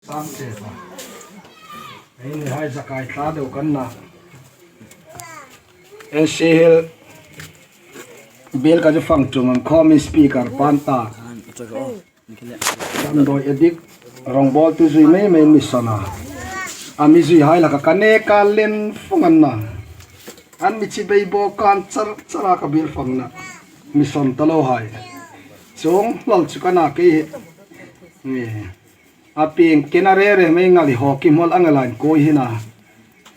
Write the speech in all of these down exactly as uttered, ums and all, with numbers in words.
Tam che ta. Eini hai zakai tla deu kan na. N C Hill biel ka ju fang tum am khawm in speaker pan ta. Damdawi a dik, rongbawltu zui mei mei mission a. A mi zui hai laka ka ne ka len fung an na. An mi chibai bo kan char char a ka biel fang na. Mission ta lo hai. Chuong lal chu ka na kei hi. Ni. A pieng kena re re mei ngal i haw ki hmol ang a lain koi hi na.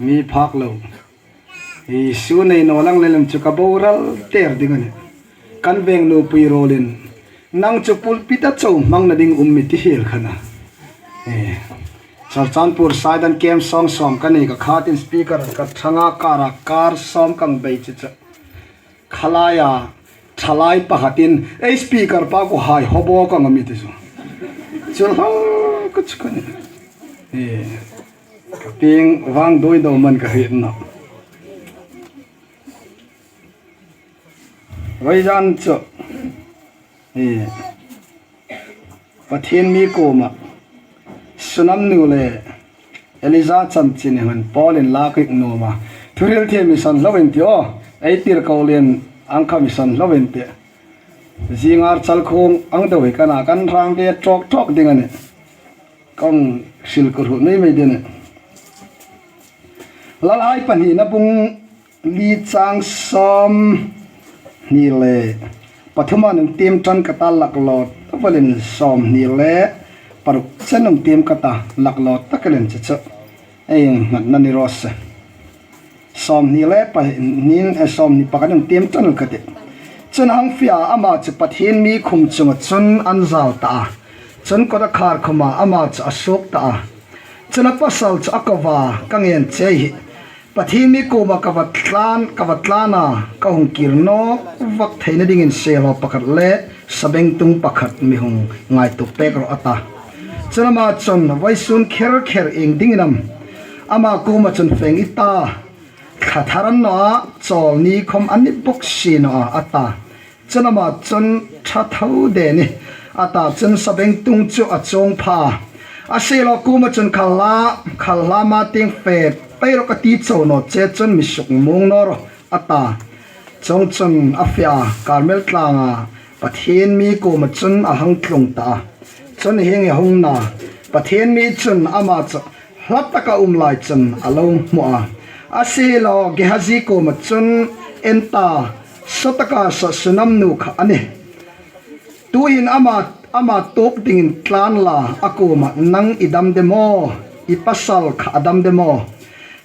Mi phak lo. Isu nei naw lang le lem chu ka boral ter ding a nih. Kan veng nupui rawlin, "Nang chu pulpit-a chau hmangna ding um," mi ti hiel kha na. Eh. Churachandpur side-a kem sawng sawng ka nei ka khatin speaker ka thanga kara kar sawm kang bei chu chu. Khalaia, thalai pakhatin, "Ei speaker pa ko hai haw bawk ang," a mi ti chu. Chu hlo ka chu ka nih. Eh. Ka pieng vang doi do man ka hriet na. Vawisun chu, eh, Pathien mi kuoma Sunam nu le Elija chanchin hin Paul in la kik nuom a. Thuhril thiem mission lo in ti aw. Ei tir ko lien ang kha mission lo in ti. Zingar chal khung ang deu hi ka na kan rang ve tawk tawk ding a nih. Kong sil ko ru nei mei ding a nih. Lalhai pahnina bung li chang sawmhni le pathuma nung tiem ṭan ka ta laklawt, a valin sawmhni le paruk chen nung tiem ka ta laklawt tak a lien chu chu. Ei nghatna ni raw se. Sawmhni le pahni, eh, sawmhni pakhat nung tiem ṭan ka tih. Chun hang fia ama chu Pathien mi khum chunga chun an zal ta a. Chun kawta khar khuma ama chu a suok ta a. Chun a pasal chu a ko va, "Ka ngen che hi. Pathien mi kuoma ka va tlan, ka va tlan a, ka hung kir nawk vak theina dingin selo pakhat le sabengtung pakhat mi hung ngaituo pek rawh," a ta. Chun ama chun, "Vawisun kher kher ieng dingin am ama kuoma chun fe i ta? Thla thar a ni naw a, chawl ni khawm a ni bawk si naw a," a ta. Chun ama chun, "Ṭha tho de ni," a ta. Chun sabengtung chu a chuong pha a. A selo kuoma chun, "Khal hla, khal hla ma tieng fe pei rawh ka ti chau naw che, chun mi suk mung naw rawh," a ta. Chuongchun a fia Karmel tlanga Pathien mi kuoma chun a hang tlung ta a. Chun hieng hi a hung na, Pathien mi chun ama chu hla taka um lai chun a lo hmu a. A selo Gehazi kuoma chun, "En ta, saw taka saw Sunam nu kha a nih. Tuhin ama, ama tuok dingin tlan la, a kuoma, 'Nang i dam de maw? I pasal kha a dam de maw?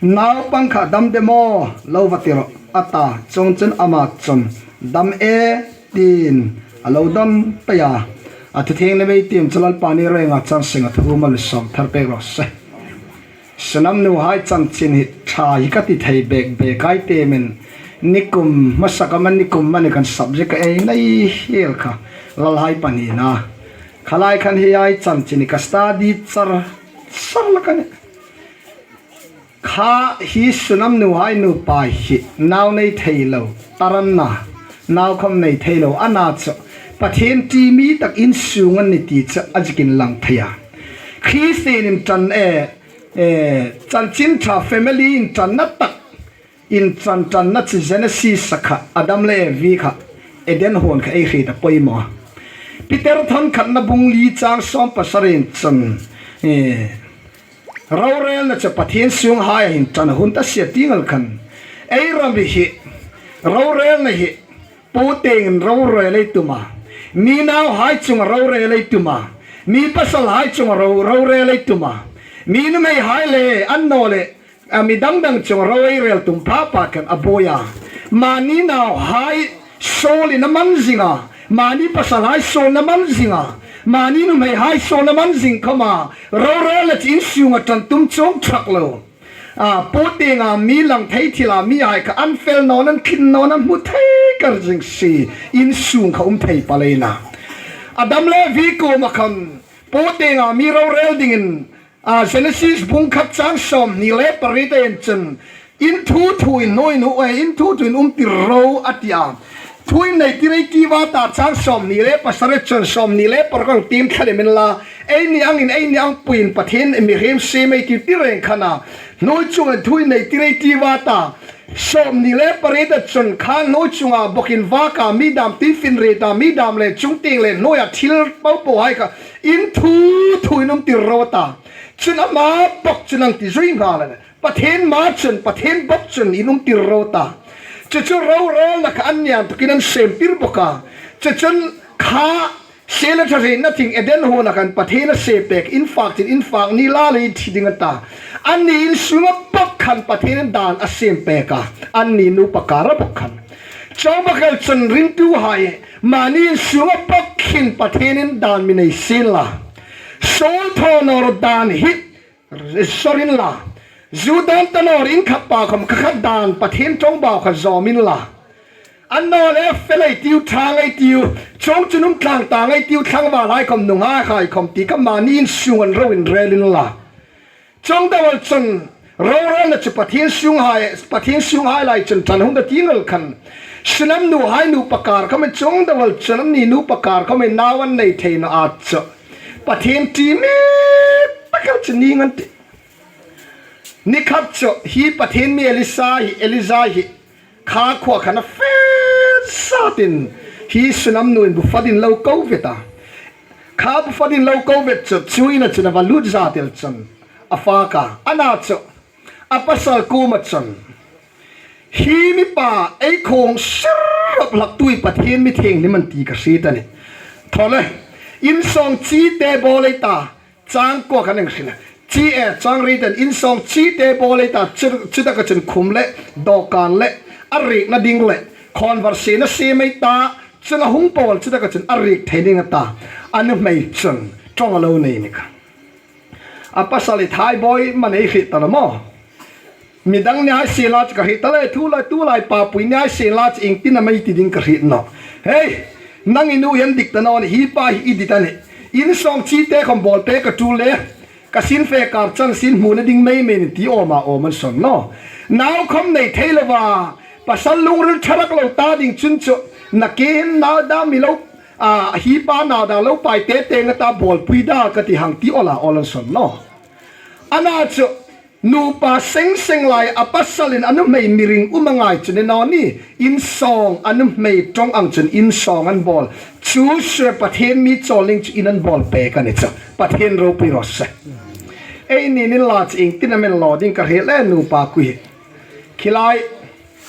Naupang kha a dam de maw?' lo va ti rawh," a ta. Chuongchun ama chun, "Dam e," tiin a lo dawn pei a. A thu thienghlim ei tiem chu Lalpa ni renga chang seng a thu mal sawm thar pek raw se. Sunam nu hai chanchin hi ṭha hi ka ti thei bek bek ai temin, nikum hmasa kha, nikum mani kan subject ka ei nei hiel kha, Lalhai pahnina. Khalai khan hi ai chanchin hi ka study char char la ka nih. Kha hi Sunam nu hai nupa hi nau nei thei lo, tar an na, nau khawm nei thei lo a na chu, Pathien ṭi mi tak insung an ni ti chu a zikin lang thei a. Kristien inṭan e, e, chanchin ṭha family inṭanna tak, inṭan ṭanna chu Genesis-a kha, Adam le Evi kha, Eden huon kha ei hriet a poimaw a. Peter thawn khatna bung li chang sawm pasarih chun, e, rorelna chu Pathien sunghai hin ṭan a hun ta si a ti ngal khan. Ei ram hi, rorelna hi, pu tiengin rorel ei tum a. Mi nauhai chunga rorel ei tum a. Mi pasalhai chunga ro, rorel ei tum a. Mi nuhmeihai le, annawleh, a mi dang dang chunga ro ei rel tum pha pha khan a buoi a. Mani nauhai suolin a man zing a. Mani pasalhai suolin a man zing a. Mani nuhmeihai suolin a man zing khawma. Rorelna chu insunga ṭan tum chuong chuong lo. A, pu tienga mi lang thei thila mihai kha an fel naw an thlin naw an hmu thei kar zing si. Insung kha um thei pal ei na. Adam le Evi kuoma khan pu tienga mi rorel dingin, a, Genesis bung khat chang sawmhni le pariet-a en chun, in thu thuin hnuoi hnuoi, in thu thuin um tir ro a ti a. Thu innei tir ei ti va ta, chang sawmhni le pasari chun sawmhni le paruk ang tiem thla lem inla, eini angin eini ang puiin Pathien mihriem siem ei ti ti reng khan a, hnuoi chunga thu innei tir ei ti va ta, sawmhni le pariet chun kha hnuoi chunga bawkin vaka mi dam, tuifinrieta mi dam le chungtieng le hnuoia thil popohai kha in thu thu in um tir ro ta. Chun ama bawk chun an ti zui nghal a nih. Pathien ma chun, Pathien bawk chun in um tir ro ta. Chu chu rorelna kha an nian tukin an siem tir bawk a. Chu chun kha sie le ṭha hrietna thing Eden huona khan Pathien a sie pek, in fak chin in fak ni la le thi ding a ta. Anni insunga bawk khan Pathienin dan a siem pek a. Anni nupa kara bawk khan. Chuong bawk el chun ringtuhai, mani insunga bawk khin Pathienin dan mi nei sien la. Saul thaw nawr dan hi zawr inla, Juda ta nawr inkhapa khawm kha kha dan Pathien ṭawngbau kha zawm inla. Annawleh fel ei tiu, ṭhang ei tiu, chuong chun um tlang tang ei tiu, tlangvalhai khawm, nunghai khawm ti kha mani insung an ro inrel inla. Chuong deu el chun rorelna chu Pathien sunghai, Pathien sunghai lai chun ṭan hung ta ti ngal khan. Sunam nuhai nupa kar khawm chuong deu el chun anni nupa kar khawm nau an nei thei naw a chu. Pathien ti mi tak el chu ning an tih. Ni khat chu hi Pathien mi Elisa hi, Elija hi, kha khuo khan a fel zatin hi Sunam nuin bu fadin lo ko vet a. Kha bu fadin lo ko vet chu, chu ina chun a va lut zat el chun a fak a. Ana chu a pasal kuoma chun, hi mipa ei khawng sir rawp hlak tu hi Pathien mi thienghlim a ni ti ka hriet a nih. Thaw le, insawng chite bawl ei ta, chang kuo khan eng hrin a. Chi e, chang riet an insawng chite bawl ei ta, chu, chu taka chun khum le, dawkan le, a riekna ding le, khawnvarsiena siem ei ta, chun a hung pawl chu taka chun a riek thei ding a ta. A nuhmei chun ṭawng a lo nei ni kha. A pasal hi thai bawi man ei hriet ta naw maw? Midang ni hai sien la chu ka hriet ta le, thu lai, tu lai papui ni hai sien la chu ieng tin am ei ti ding ka hriet nawh. Hei, nang i nu hi an dik ta naw ni, hi pa hi i dit a nih. Insawng chite khawm bawl pek ka tul le, ka sin fe kar chan sin hmuna ding mei mei ni ti awm a awm an sawn naw. Nau khawm nei thei lova, pasal lungril ṭha rak lo ta ding chun chu, nakie hin nau dam mi lo, a, hi pa nau dam lo pai te te nga ta bawlpui da ka ti hang ti awl a awl an sawn naw. Ana chu, nupa seng seng lai a pasalin a nuhmei mi ringum a ngai chu ni naw ni, insawng a nuhmei ṭawng ang chun insawng an bawl. Chu sue Pathien mi chawl ning chu in an bawl pek a ni chu. Pathien ropui raw se. Eini ni la chu ieng tin am en law ding ka hriet le nupa kui. Khi lai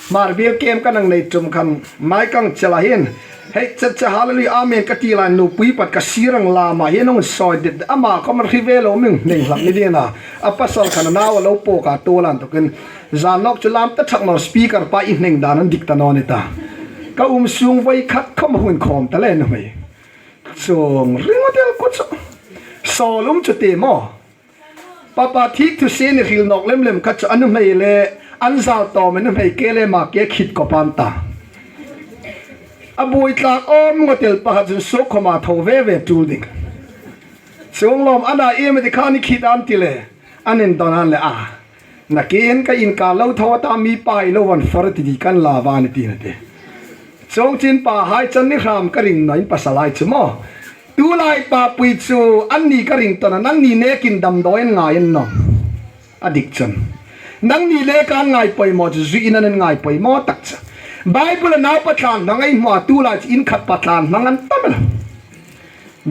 Hmar biel kem ka nang nei ṭum khan, mai kang chela hin, hei, cha cha, hallelujah, amen ka ti lai nupui pat ka sir ang lama hin hung sawi dit, ama khawm hri ve lo, mi hung hneng hlak ni ding a, a pasal khan a nau a lo pawk a, tu lan tukin, zan nawk chu lam ta thak naw, speaker pa i hneng dan an dik ta naw ni ta. Ka um sung voi khat khawm hung inkhawm ta le nuhmei. Chuong ringawt el ku chu. Sawl um chu ti maw. Papa thik thu sie ni hril nawk lem lem kha chu a nuhmei le an zal tawm a nuhmei ke le ma ke khit kawp an ta. A buoi tlak awm ngawt el pakhat chun suok khawma tho ve ve tul ding. Chuong lawm ana iem a ti kha ni khit an ti le, an indawn an le a. Nakie hin ka inkar lo tho a ta, mi pa i lo van far ti di kan la va ni ti na te. Chuong chin pa hai chan ni hram ka ring naw in pasal hai chu maw. Tu lai papui chu anni ka ring tawn a, nangni nekin damdawi an ngai an naw. A dik chun. Nangni le kan ngai poimaw chu zui in an ngai poimaw tak chu. Bible a naupa tlan hmang ei hmu a, tu lai chu in khat pa tlan hmang an tam el.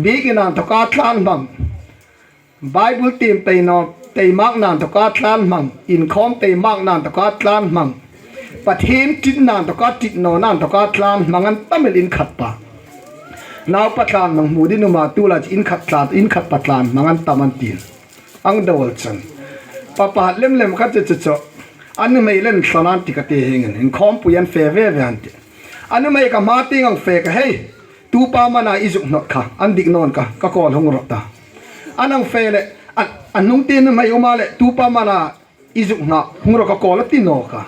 Biek in an tawka tlan hmang. Bible tiem tei naw, tei mak nan tawka tlan hmang, inkhawm tei mak nan tawka tlan hmang, Pathien ṭit nan tawka ṭit naw nan tawka tlan hmang an tam el in khat pa. Naupa tlan hmang hmu ding um a, tu lai chu in khat tlan, in khat pa tlan hmang an tam an ti. Ang dawal chan. Pa pakhat lem lem khat chu chu chu. A nuhmei le an tlan an ti ka ti hingin, inkhawmpui an fe ve ve an ti. A nuhmei ka hma tieng ang fe ka hei. Tu pa mana i zuk hnawt kha, an dik nawn ka, ka kawl hung rawt ta. An ang fe le, an, an hnung tin nuhmei um a le, tu pa mana i zuk hnawt, hung rawt ka kawl a ti nawk a.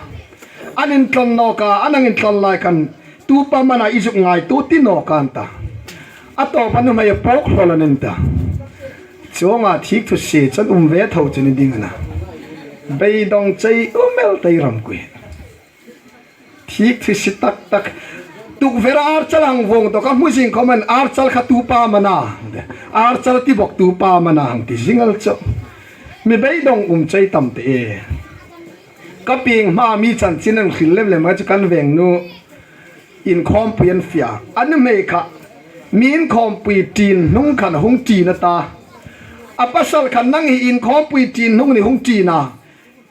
An intlon nawk a, an ang intlon lai khan, tu pa mana i zuk ngaituo ti nawk an ta. A tawp a nuhmei a pawk hlawl an in ta. Chuong a thik thu sie chan um ve tho chu ni ding a na. Beidawng chei um el tei ram kui. Thik thu sie tak tak. Tukvera archal hang vawng tawk a hmu zing khawmin archal kha tu pa am a na. Archal ti bawk tu pa am a na hang ti zing el chu. Mi beidawng um chei tam te e. Ka pieng hma mi chanchin an hril lem lem a chu kan veng nu. Inkhawmpui an fia. A nuhmei kha. Mi inkhawmpui ṭin hnung khan hung ṭin a ta. A pasal khan nang hi inkhawmpui ṭin hnung ni hung ṭin a.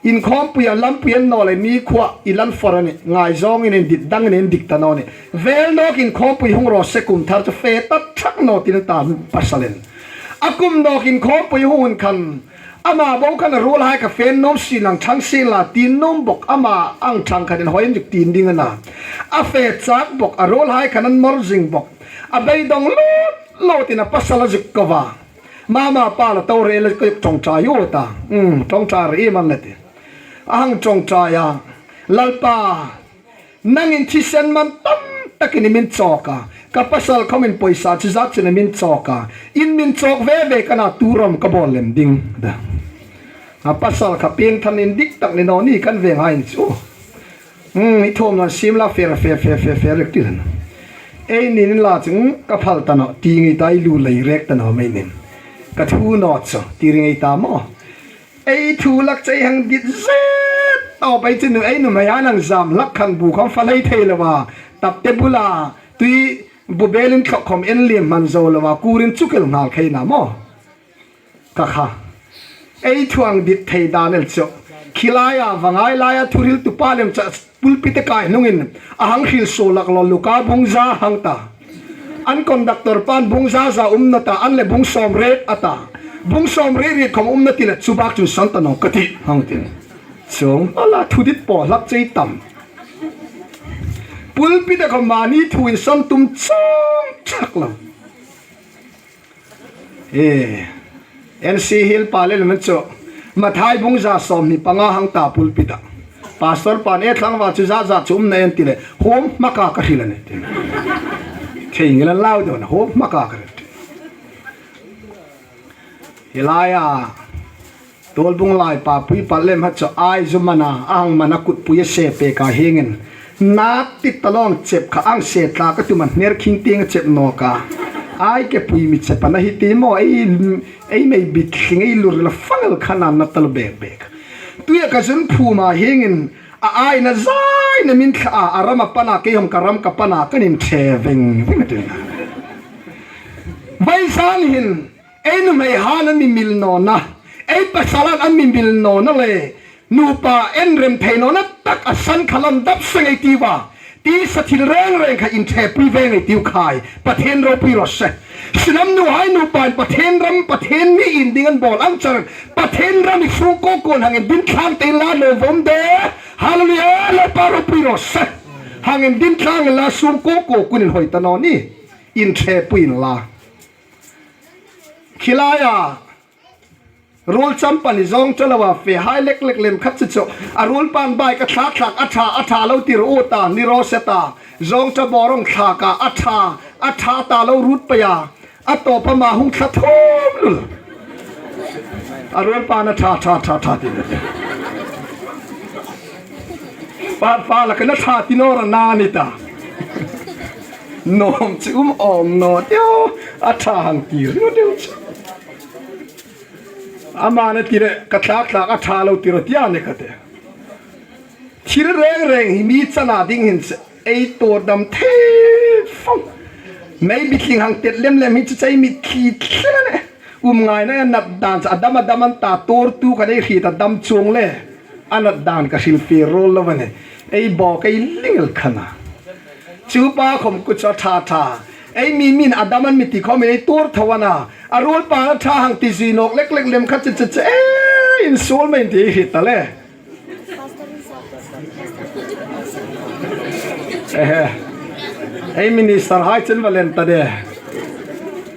Inkhawmpui a lampui an naw le mi khuo i lal fawr a nih. Ngaizawngin indit dangin indik ta naw nih. Vel nawk inkhawmpui hung raw se kum thar chu fe ta thak naw ti a ta pasalin. A kum nawk inkhawmpui hung hun khan ama bo khan a ruolhai kha fe nuom si lang thang si la ti nuom bawk ama ang thang khan inhawi indik ti ding a na. A fe chak bawk a ruolhai khan an mawr zing bawk. A beidawng lawt lawtin a pasal a zuk ko va. Mama pa la to re la ko ṭawngṭai u ta. Um, ṭawngṭai ri man la ti. A hang ṭawngṭai a. Lalpa, nangin thisen man tam takin i min chawk a. Ka pasal khawmin pawisa chu zat chun a min chawk a. In min chawk ve ve ka na tu ram ka bawl lem ding. Da. A pasal kha pieng than indik tak ni naw ni kan veng hai chu. Hmm, i thawm nan sim la fer, fer, fer, fer, fer, rek ti lan. Ei nin la chung ka phal ta naw, ti ngei ta i lu lei rek ta naw mei nin. Ka thu naw chu, ti ring ei ta maw. Ei thu lak chei hang dit zet, tawp ei chu nu, ei nuhmei a nang zam lak khan bu kham fa lei thei lo va. Tap te bula, tui bu belin thlok khawm en liem hman zo lo va, kurin chu kel ngal khei na maw. Ka kha. Ei thu ang dit thei dan el chu. Khi laia, va ngai laia, thuhriltu pa lem cha pulpit-a kai hnungin a hang hril suol lak lo Luka bung za hang ta. An conductor pan bung za za um naw ta, an le bung sawm riet a ta. Bung sawm riet riet khawm um naw ti le chu bak chun san ta naw ka ti hang tin. Chuong a la thu dit po hlak chei tam. Pulpit-a khawm mani thu insan tum chuong chak lo. E, N C Hill pa le lem chu. Mathai bung za sawmhni panga hang ta pulpit-a. Pastor pan e thlang va chu za za chu um naw an ti le. Hawm hmaka ka hril a nih. Thei ngil an lau dawn, hawm hmaka ka hril. Hi laia. Tuolbung lai pa pui pa lem ha chu ai zu mana, a hang mana kut pui a se pek a hiengin. Nak ti ta lawng chep kha ang se tla ka tuma hner khing tieng a chep nawk a. Ai ke pui mi chep a na hi ti maw, ei, ei mei bit thling ei lur la fang el khan an na tal bek bek. Tuia ka zun phum a hiengin, a ai na zai na min thla a, a ram a pana, kei hom ka ram ka pana, kan inṭhe veng veng a tin. Vawisun hin, ei nuhmei han an mi mil nawna, ei pasal han an mi mil nawna le, nupa en rem thei nawna tak a san kha lam dap seng ei ti va, tisa thil reng reng kha inṭhepui ve ngei tiu khai, Pathien ropui raw se. Sinam nuhai nupa in Pathien ram, Pathien mi inding an bawl ang char, Pathien ram i sung ko kon hang indin thlang te la lo vom de, hallelujah, Lalpa ropui raw se. Hang indin thlang la sung ko ko kun inhawi ta naw ni, inṭhepui inla. Khi laia, ruol cham pani zawng ṭha lo a fe hai lek lek lem khat chu chu. A ruol pan bai ka thlak thlak a ṭha, a ṭha lo ti ro ta, ni ro se ta. Zawng ṭha bawrong thlak a, a ṭha, a ṭha ta lo rut pei a. A tawp a ma hung thla thum lul. A ruol pan a ṭha, ṭha, ṭha, ṭha ti. Pa, pa la ka na ṭha ti naw ra na ni ta. Nawm chu um awm naw tiu, a ṭha hang ti ru tiu chu. Ama na ti le, ka thlak thlak a ṭha lo ti ro tia ni ka te. Thil reng reng hi mi chana ding hin se, ei tuor dam thei fang. Mei bi tling hang tet lem lem hi chu chei mi khi thlen a ne. Um ngai na a nat dan chu a dam a dam an ta tuor tu ka nei hriet a dam chuong le. A nat dan ka hril fie ruol lo va ne. Ei bawk ei ling el khan a. Chu pa khawm ku chu a ṭha ṭha. Ei mi min a dam an mi ti khawm ei tuor tho a na. A ruol pa a ṭha hang ti zui nawk lek lek lem kha che che che. Ei, insual mai ti hi ta le. Ehe. Ei minister hai chen va len ta de.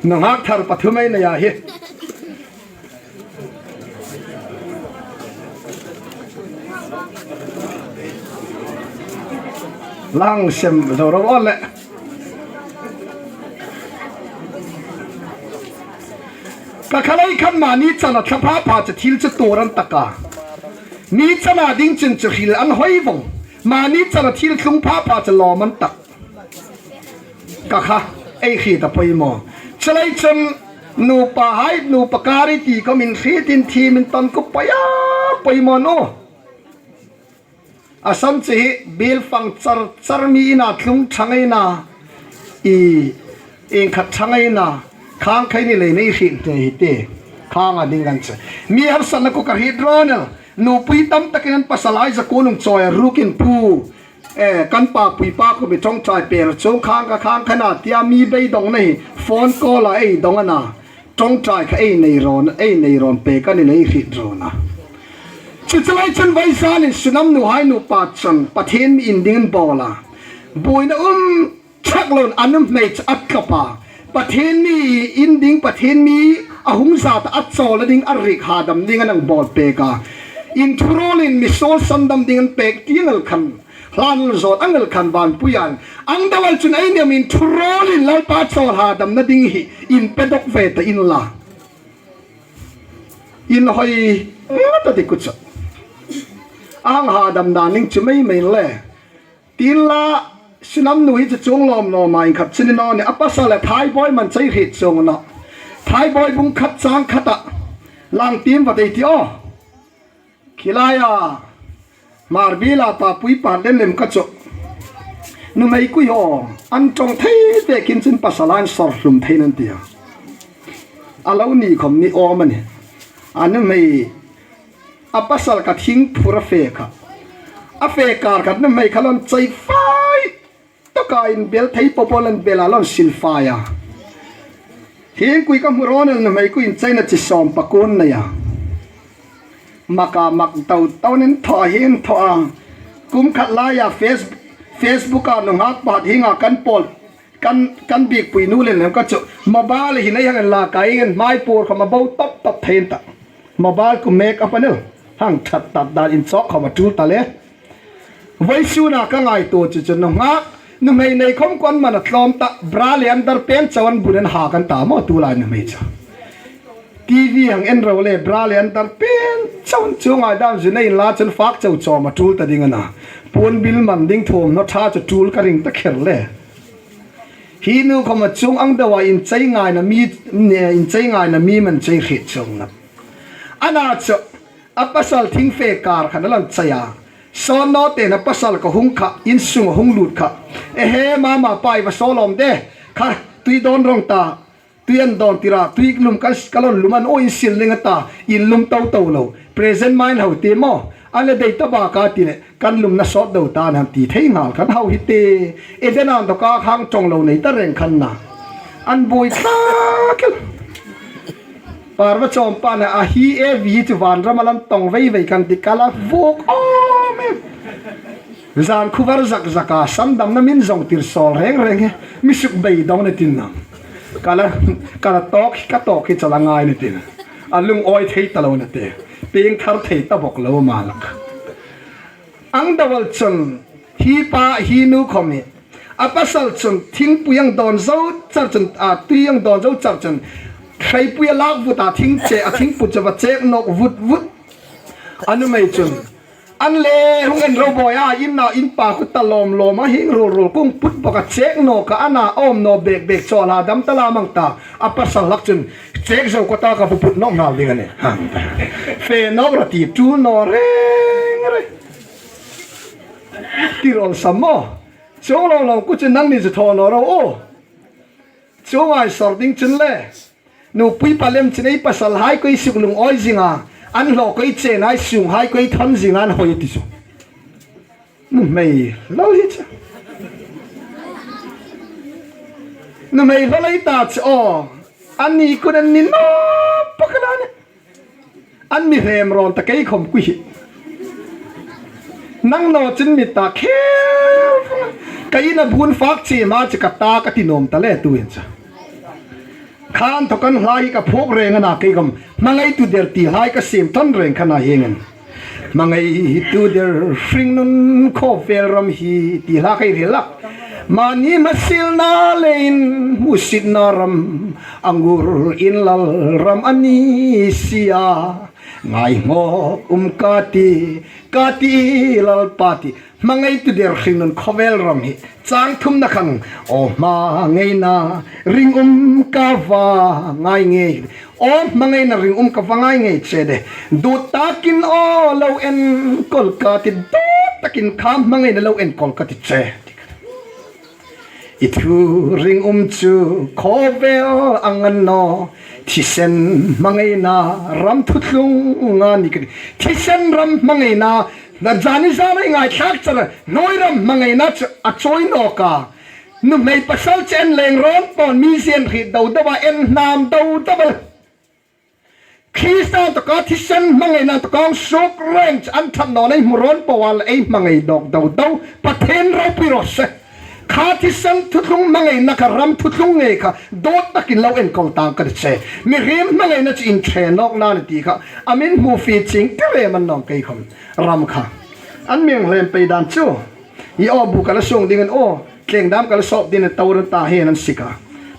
Nunghak thar pathum ei nei a hi. Lang sem zo ro le. Ka khalai khan mani chana thla pha pha chu thil chu tuor an tak a. Mi chana ding chun chu hril an hoi vong. Mani chana thil thlung pha pha chu lawm an tak. Ka kha, ei hriet a poimaw. Chuleiin chun nupa hai, nupa kar i ti khawm inhriet in thiem intawn ka poi a, poimaw naw. A san chu hi biel fang char char mi ina tlung ṭha ngei na, i, ieng khat ṭha ngei na, khang khai ni lei nei hriet te hi te. Khang a ding kan che. Mi harsatna kha ka hriet rawn el. Nupui tam takin an pasal hai za kuon hung chawi a rukin pu. Eh, kan pa pui pa khawm i ṭawngṭai pei chuong khang kha khang kha na tia mi beidongna hi phone call a ei dong a na. Ṭawngṭai kha ei nei rawn, ei nei rawn pek a ni lei hriet rawn a. Chu chu lai chun vawisun hin Sunam nu hai nupa chun Pathien mi inding an bawl a. Buoina um ṭhak loin a nuhmei chu a tlawp a. Pathien mi inding, Pathien mi a hung zat a, a chawl a ding, a rik hadam ding an hang bawl pek a. Inthuruolin mi suol sandam ding an pek tieng el khan, hlan zawt ang el khan vanpuiin, ang deuh el chun ei ni am inthuruolin Lalpa chawl hadamna ding hi inpe dawk ve ta inla. Inhawi ngat a ti kut chu. Ang hadam dan ning chu mei mei le. Tin la, Sunam nu hi chu chuong lawm lawm a, ieng khat chu ni naw ni, a pasal le Thaibawi man chei hriet chuong naw. Thaibawi bung khat chang khata lang tim va tei ti aw. Khi laia Hmarbiela pa pui pa lem lem ka chu. Nuhmei kui haw, an ṭawng thei tekin chun pasal an sawr hlum thei nan tia. A lo ni khawm ni awm a nih. A nuhmei, a pasal kha thing phur a fe kha. A fe kar kha nuhmei kha lo inchei fai. Taka inbel thei popo lo inbel a, lo insil fai a. Hieng kui ka hmu rawn el, nuhmei kui incheina chi sawm pakuo nei a. Mak a mak tau tau nen thaw a, hieng thaw a. Kum khat laia Face-, Facebook a nunghak pakhat hienga kan pawl, kan, kan biekpui nu lem lem ka chu. Mobile hi nei hang la ka ing, hmai pur khawm a bo top top thei ta. Mobile kuo make up a ni el. Hang ṭhat ṭhat dan inchawk khawm a tul ta le. Vawisuna ka ngaituo chu chu nunghak, nuhmei nei khawm kuo an man a tlawm ta, bra le underpant chau an bun an hak an ta maw tulai nuhmei chu. T V hang en ro le, bra le underpant chau an chu ngai dam zu nei la chun fak chau chawm a tul ta ding a na. Puon bil man ding thum naw ṭha chu tul ka ring ta kher le. Hi nu khawm a chuong ang deuh a inchei ngaina mi, inchei ngaina mi man chei hriet chuong naw. A na chu, a pasal thing fe kar khan a lo inchei a. Sawn naw tein a pasal ka hung kha, insung a hung lut kha. Ehe, mama pai va saw lawm de. Kha, tui dawn rawng ta. Tui an dawn tir a, tui lum ka, ka lo lum an aw insil ning a ta. Inlum to to lo. Present mind ho ti maw. A le dei ta ba ka ti le. Kan lum na sawt do ta nan ti thei nghal kan hau hi te. E dena dawka khang ṭawng lo nei ta reng khan na. An buoi tlak el. Parva chawm pa na a hi e vi chu vanram a lan tawng vei vei kan ti ka la vuk awm em. Zan khu var zak zak a, sandamna min zawng tir sawl reng reng e. Mi suk beidong ni tin na. Ka la, ka la tawk, ka tawk hi chu la ngai ni tin. A lungawi thei ta lo na te. Pieng thar thei ta bawk lo ma lak. Ang deuh el chun, hi pa, hi nu khawm hi. A pasal chun, thingpui ang dawn zo char chun, a, tui ang dawn zo char chun, hreipui a lak vut a, thing che, a thingpui chu va chek nawk vut vut. A nuhmei chun, an le hung en ro bawi a, in na in pa khu ta lawm lawm a, hing rul rul kung put bawk a chek nawk a, a na awm naw bek bek chawl a dam ta la mang ta. A pasal hlak chun, chek zo ka ta ka pu put nawk nghal ding a nih. Fe nawk ra ti tul naw reng reng. Tir awlsam maw. Chuong lo lo ku chu nangni chu thaw naw ro u. Chuong ai sawr ding chun le. Nupui pa lem chun ei pasal hai kha i suk lungawi zing a. An hlaw kha i chen a, i sung hai kha i thawn zing a, an hawi ti chu. Nuhmei hlaw hi chu. Nuhmei hlaw lei ta chu aw. An ni kun an ni naw pakhat a nih. An mi hrem rawn ta kei khawm kui hi. Nang naw chun mi ta khel. Ka ina bun fak chi ma chu ka ta ka ti nawm ta le tu hin chu. Khan thaw kan hlai ka phuk reng a na kei khawm. Hmangai tu der ti hlai ka sim ton reng khan a hieng an. Hmangai tu der hring nun khawvel ram hi ti hla kai hril lak. Mani masilna leiin musitna ram. Angur in lal ram a ni si a. Ngai ngawk um ka ti, ka ti Lalpa ti. Hmangaitu der hringnun khawvel ram hi. Chang thumna khan, aw hmangaina ringum ka va ngai ngei. Aw hmangaina ringum ka va ngai ngei che de. Dut takin aw lo enkawl ka ti, dut takin kha hmangaina lo enkawl ka ti che. I thu ringum chu khawvel ang a ni naw, thisen hmangaina ram thuthlung a ni ka ti. Thisen ram hmangaina, na zani zana i ngaithlak chara, hnuoi ram hmangaina chu a chawi nawk a. Nuhmei pasal chen leng rawn pawn mi zin hriet deu deu a, en hnam deu deu a. Krista inthawka thisen hmangaina inthawka hung suok reng chu an ṭhat nawna ei hmu rawn po a, ei hmangai dawk deu deu, Pathien ropui raw se. Kha thisen thuthlung hmangaina kha ram thuthlung ngei kha, dawt takin lo enkawl tang ka ti che. Mihriem hmangaina chu inṭhe nawkna a ni ti kha, a min hmu fie chieng ti rem a ni nawm kei khawm. Ram kha. An mi hang hlem pei dan chu. I aw bu ka la sung ding a ni aw, tleng dam ka la sawp ding a ni, Torah ta hi an sik a.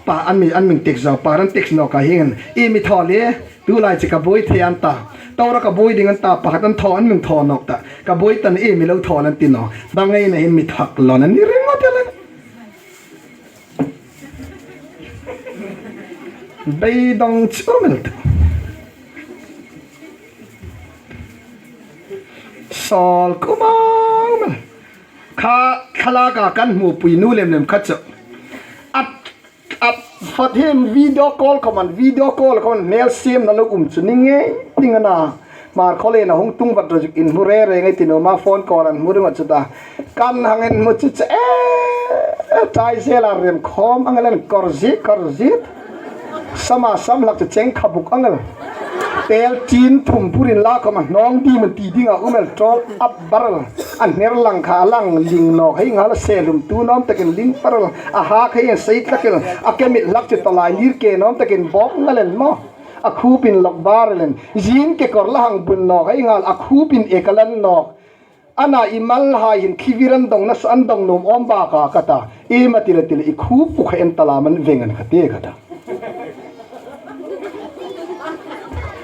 Pa an mi, an mi text zo, pa an text nawk a hi an, i mi thaw le, tu lai chu ka buoi thei an ta. Torah ka buoi ding an ta, pakhat an thaw, an mi thaw nawk ta. Ka buoi ta ni, i mi lo thaw an ti naw. Hmangaina hin mi thak lo an ni ring a ti le. Beidawng chu mel tu. Sawl khawp a mel. Kha thlalaka kan hmupui nu lem lem kha chu. A, a fat him video call khawm an, video call khawm an hmel siemna lo um chu ni ngei ding a na. Hmar khawlen a hung tung vat ro zuk inhmu re re ngei ti naw ma, phone call an hmu ring a chu ta. Kan hang inhmu chu chu e, e, tai zel a rem khawm ang len kor zi, kor zi. Sama sam hlak chu cheng kha buk ang el. Tel tin thum burin la khawm a hnawng di man ti ding a um el, tol up barrel. A hner lang kha lang ling nawk hei ngal a, se lum tu nawm takin ling barrel. A ha kha hei sei tlak el. A ke mit hlak chu talai lir ke nawm takin bawk ngal el maw. A khupin lok bar el en. Zin ke kor la hang bun nawk hei ngal, a khupin e ka lan nawk. Ana i mal hai hin thivir an dawng nasa, an dawng nuom awm bak a ka ta. I ma ti le ti le i khu pu kha en ta la man veng an kha ti ka ta.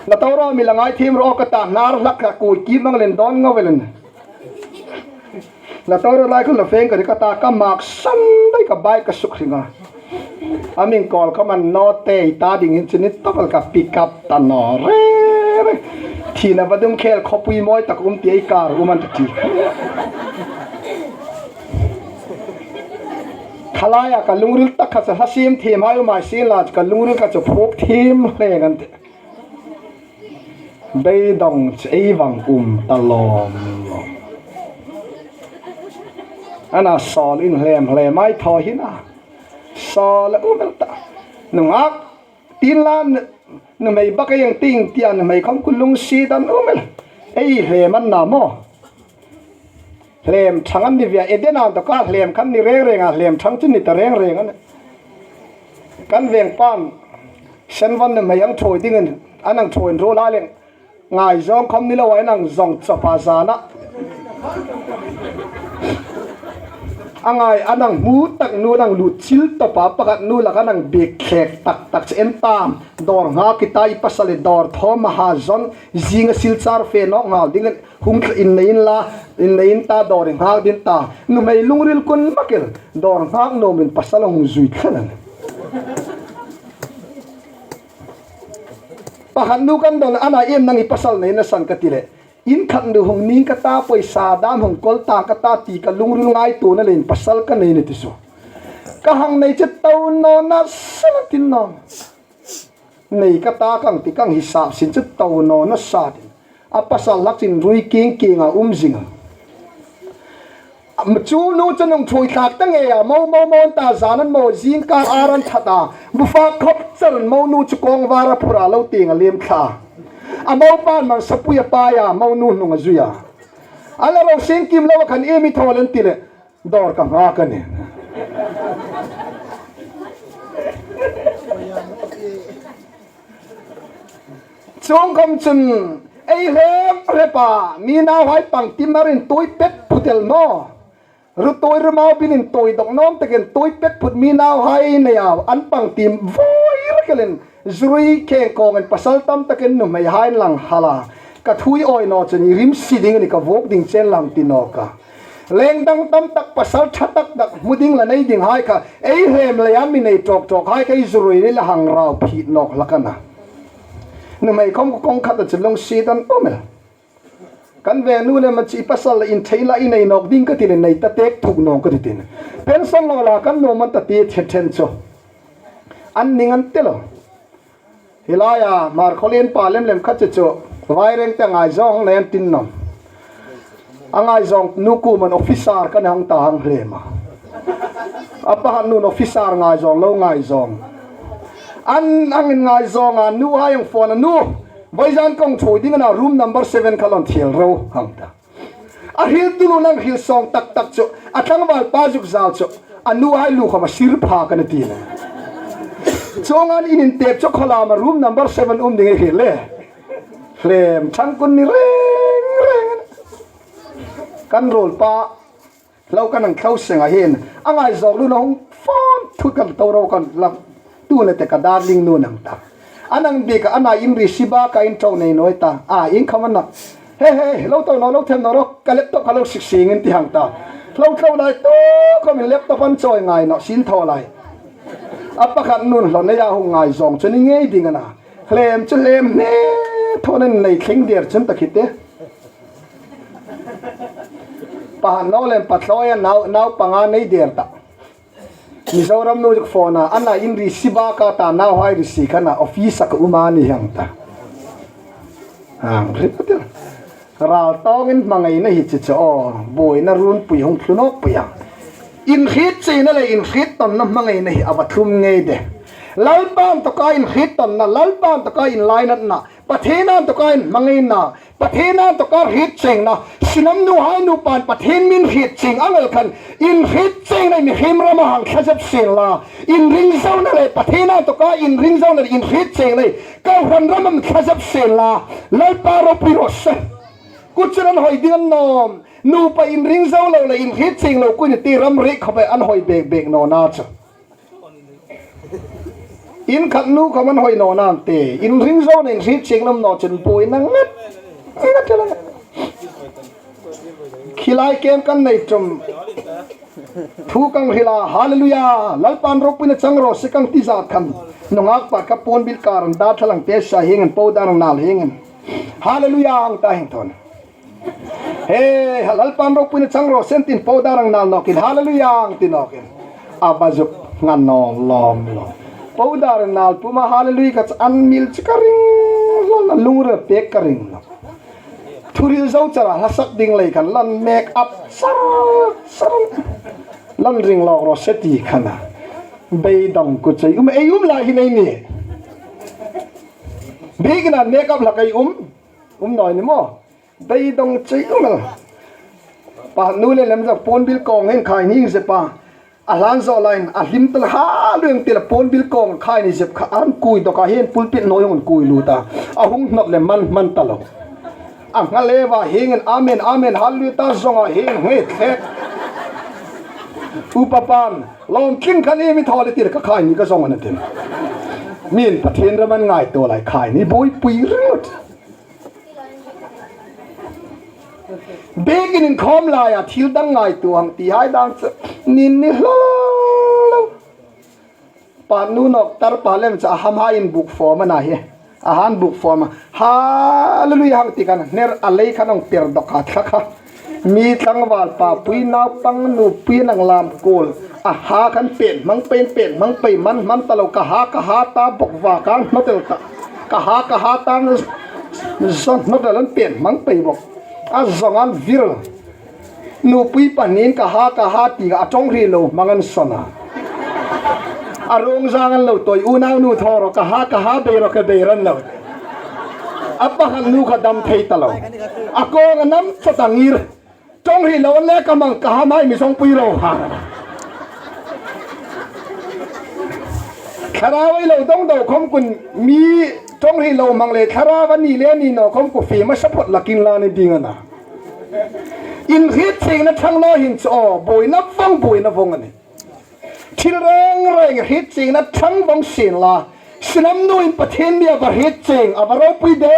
La Torah mi la ngai thiem ro ka ta, hnar hlak ka kui ki mang len dawn ngo vel en. La Torah lai khan la feng ka ri ka ta, ka mak san dai ka bai ka suk hring a. A min call ka man naw te, i ta dingin chu ni tawp el ka pick up ta naw re re. Thina vadung khel khawpui mawi tak um ti ei kar um an ti. Khalaia ka lungril tak kha chu hla siem thiem hai um ai sien la chu ka lungril kha chu phuok thiem hleng an ti. Beidawng chu ei vang um ta lawm. Ana sawl in hlem hlem ai thaw hin a. Sawl a um el ta. Nungak tin la nu, numei bak ei ang ting tia numei khawm ku lungsiet an um el. Ei hlem an na maw. Hlem thang an ni via, Eden a inthawka hlem khan ni reng reng a, hlem thang chu ni ta reng reng a nih. Kan veng pan, Senvan numei ang thawi dingin, an ang thawi in ro lai leng. Ngaizawng khawm ni lo a, an ang zawng chawp a zana. A ngai, an ang hmu tak nu, an ang lut chil tawp a, pakhat nu lak an ang biek thlek tak tak che en tam. Dawr nghak i ta, i pasal i dawr thaw ma ha zawn, zinga Silchar fe nawk nghal dingin, hung thla in nei in la, in nei in ta, dawr i nghak din ta. Numei lungril kun mak el, dawr nghak nuomin pasal hung zui thlan an. Pakhat nu kan dawn, ana em nang i pasal nei na san ka ti le. In khat nu hung ning ka ta, pawisa dam hung kawl ta ka ta ti ka lungril ngaituona leiin pasal ka nei ni ti su. Ka hang nei chu to naw na san a tin naw. Nei ka ta kang ti kang hi sap sin chu to naw na sa tin. A pasal hlak chin rui king king a um zing a. Chu nu chu nung thui thlak ta ngei a, mo mo mo ta zan an mo zing kar ar an that a. Bufa khop char an mo nu chu kawng var a phur a lo ting a lem thla. A mo pan man sapui a pai a, mo nu hnung a zui a. A la ro sing kim lo a khan iem i thaw len ti le. Dawr ka nghak a nih. Chuong khawm chun ei hlem hlep a, mi nauhai pang tim a rin tui pet phut el maw. Ru tui ru mau bilin tui dawk nawm takin tui pet phut mi nauhai nei a, an pang tim voi rak elin. Zurui kheng kawngin pasal tam takin nuhmeihai an lang hal a. Ka thu ei awi naw chun i rimsi ding a ni, ka vuok ding chen lang ti nawk a. Leng dang tam tak, pasal ṭha tak tak hmu ding la nei dinghai kha ei hlem leia mi nei tawk tawkhai kha ei zurui le hang rau phit nawk hlak a na. Nuhmei khawm kawng khata chu lungsiet an um el. Kan veng nu le ma chi pasal la in thei la i nei nawk ding ka ti le, nei ta tek thuk nawk ka ti tin. Pension lo la kan nuom an ta ti ṭhen ṭhen chu. An ning an ti lo. Hi laia Hmarkhawlien pa lem lem khat chu chu Vairengte ngaizawng nei an tin nawm. A ngaizawng nu kuomin officer ka ni hang ta hang hlem a. A pakhat nun officer ngaizawng lo ngaizawng. An angin ngaizawng a, nuhai hang phone a, nu, vawizan kong thaw ding a na, room number seven kha lo thil ro hang ta. A hriltu nun a hril sawng tak tak chu, a tlangval pa zuk zal chu, a nuhai lu khawm a sir pha ka ni ti le. Chuong an in intep chu khawlam a room number seven um ding ei hril le. Hlem ṭhang kun ni reng reng. Kan ruol pa lo kan ang thlo seng a hin, a ngaizawng nun a hung phone thu kan to ro kan lang. Tu le te ka darling nun ang ta. An ang bik a, a na in ri si ba ka in ṭo nei naw ta. A, in khawm a na. He, he, lo to naw, lo them naw ro, ka laptop kha lo sik sing in ti hang ta. Lo to lai tu khawmin laptop an chawi ngai naw, sin thaw lai. A pakhat nun lo nei a hung ngaizawng chu ni ngei ding a na. Hlem chu hlem hne, thaw nen nei thleng der chun ta khi te. Pakhat naw lem pa thloi a nau, nau panga nei der ta. Mizoram nu zuk phone a, a na in ri si ba ka ta, nauhai ri si kha na office a ka um a ni hang ta. Hang ri pa tel. Ral tawngin hmangaina hi chi chu aw, buoina run pui hung thlu nawk pui a. Inhrietchiengna le inhriettonna hmangaina hi a va thlum ngei de. Lalpa inthoka inhriettonna, Lalpa inthoka inlainatna, Pathien inthoka inhmangaina, Pathien inthoka hrietchiengna, Sunam nuhai nupain Pathien mi inhrietchieng ang el khan, inhrietchiengna mihriem rama hang thlazep sien la, inringzona le Pathien inthoka inringzona le inhrietchiengna, kohran rama hang thlazep sien la, Lalpa ropui raw se. Kuchun an hoi ding an nawm, nupa inringzo lo le inhrietchieng lo kuoin ti ram ri khawpin an hoi bek bek naw na chu. In khat nu khawm an hoi naw na ti, inringzona inhrietchieng lam naw chun buoina ngat, ngat la. Khi lai kem kan nei tum. Thu kan hril a, hallelujah, Lalpan ropuina chang raw se kan ti zat khan. Nunghak pa ka puon bil kar an dar thlalang te sa hieng an po dar nal hieng an. Hallelujah ang ta hieng thawn. He, Lalpan ropuina chang raw se an tin po dar ang nal nawkin, hallelujah ang ti nawkin. A va zuk ngan naw lawm lawm. Po dar nal puma hallelujah ka an mil chi ka ring lawm, a lungril pek ka ring lawm. Thuhril zo chara hlasak ding lei khan lan make up sar sar. Lan ring lawk raw se ti khan a. Beidong ku chei um ei um lai hi nei ni. Biekin an make up hlak ei um. Um naw ni maw. Beidong chei um el. Pa nu le lem zak puon bil kawng hin khai ni zep a. A hlan zo lain, a hlim tel ha lueng tel puon bil kawng khai ni zep kha an kui dawk a hin pulpit hnuoi hung kui lut a. A hung hnawt le man man ta lo. A nghal lewa hieng an amen, amen, hallelujah ta zong a hieng an hung et thlek. Upa pan, lawm tling khan i mi thaw le ti le ka khai ni ka zong a na tin. Min Pathien ram an ngaituo lai khai ni buoipui ringawt. Biekin inkhawm laia thil dang ngaituo ang ti hai dang chu nin ni hlaw lo. Pa nu nawk tar pa lem chu a hamhaiin buk fawm a na hi. A han buk fawm a. Hallelujah hang ti khan hner a lei khan hung per dawk a thla kha. Mi tlangval papui naupang nupui nang lam kul. A ha khan pen hmang pei, pen hmang pei man hmang ta lo, ka ha, ka ha ta bawk va ka hnawt el ta. Ka ha, ka ha ta zawn hnawt el an pen hmang pei bawk. A zong an vir. Nupui pahniin ka ha, ka ha ti a ṭawng hri lo hmang an sawn a. A rawng zang an lo tawi, unau nu thaw ro, ka ha, ka ha bei ro, ka bei ran lo. A pakhat nu kha dam thei ta lo. A kawng a nam chawt a ngir. Ṭawng hri lo an le ka mang ka ha mai mi zawng pui ro ha. Thlarau ei lo dong do khawm kun mi ṭawng hri lo mang le thlarau a ni le ni naw khawm ku fie hmasa phawt lakin la ni ding a na. Inhrietchiengna ṭhang naw hin chu aw, buoina vawng, buoina vawng a nih. Thil reng reng hrietchiengna ṭhang vawng sien la. Sunam nu in Pathien mi a va hriet chieng, a va ropui de,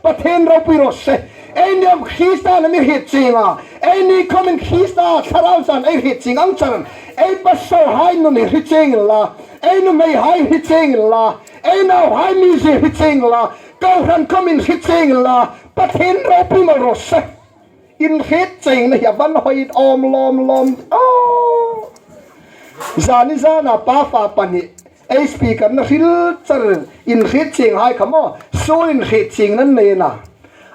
Pathien ropui raw se. Eini am Krista a mi hriet chieng a, eini khawmin Krista Thlarau chun ei hriet chieng ang chun, ei pasalhai nun hi hre chieng inla, ei nuhmeihai hre chieng inla, ei nauhai mizie hre chieng inla, kohran khawmin hre chieng inla, Pathien ropui mal raw se. Inhriet chiengna hi a va hoi awm lawm lawm. Aw. Zani zana pa fa pahni ei speaker-na hril char, inhriet chienghai kha maw, suol inhriet chiengna nei a na.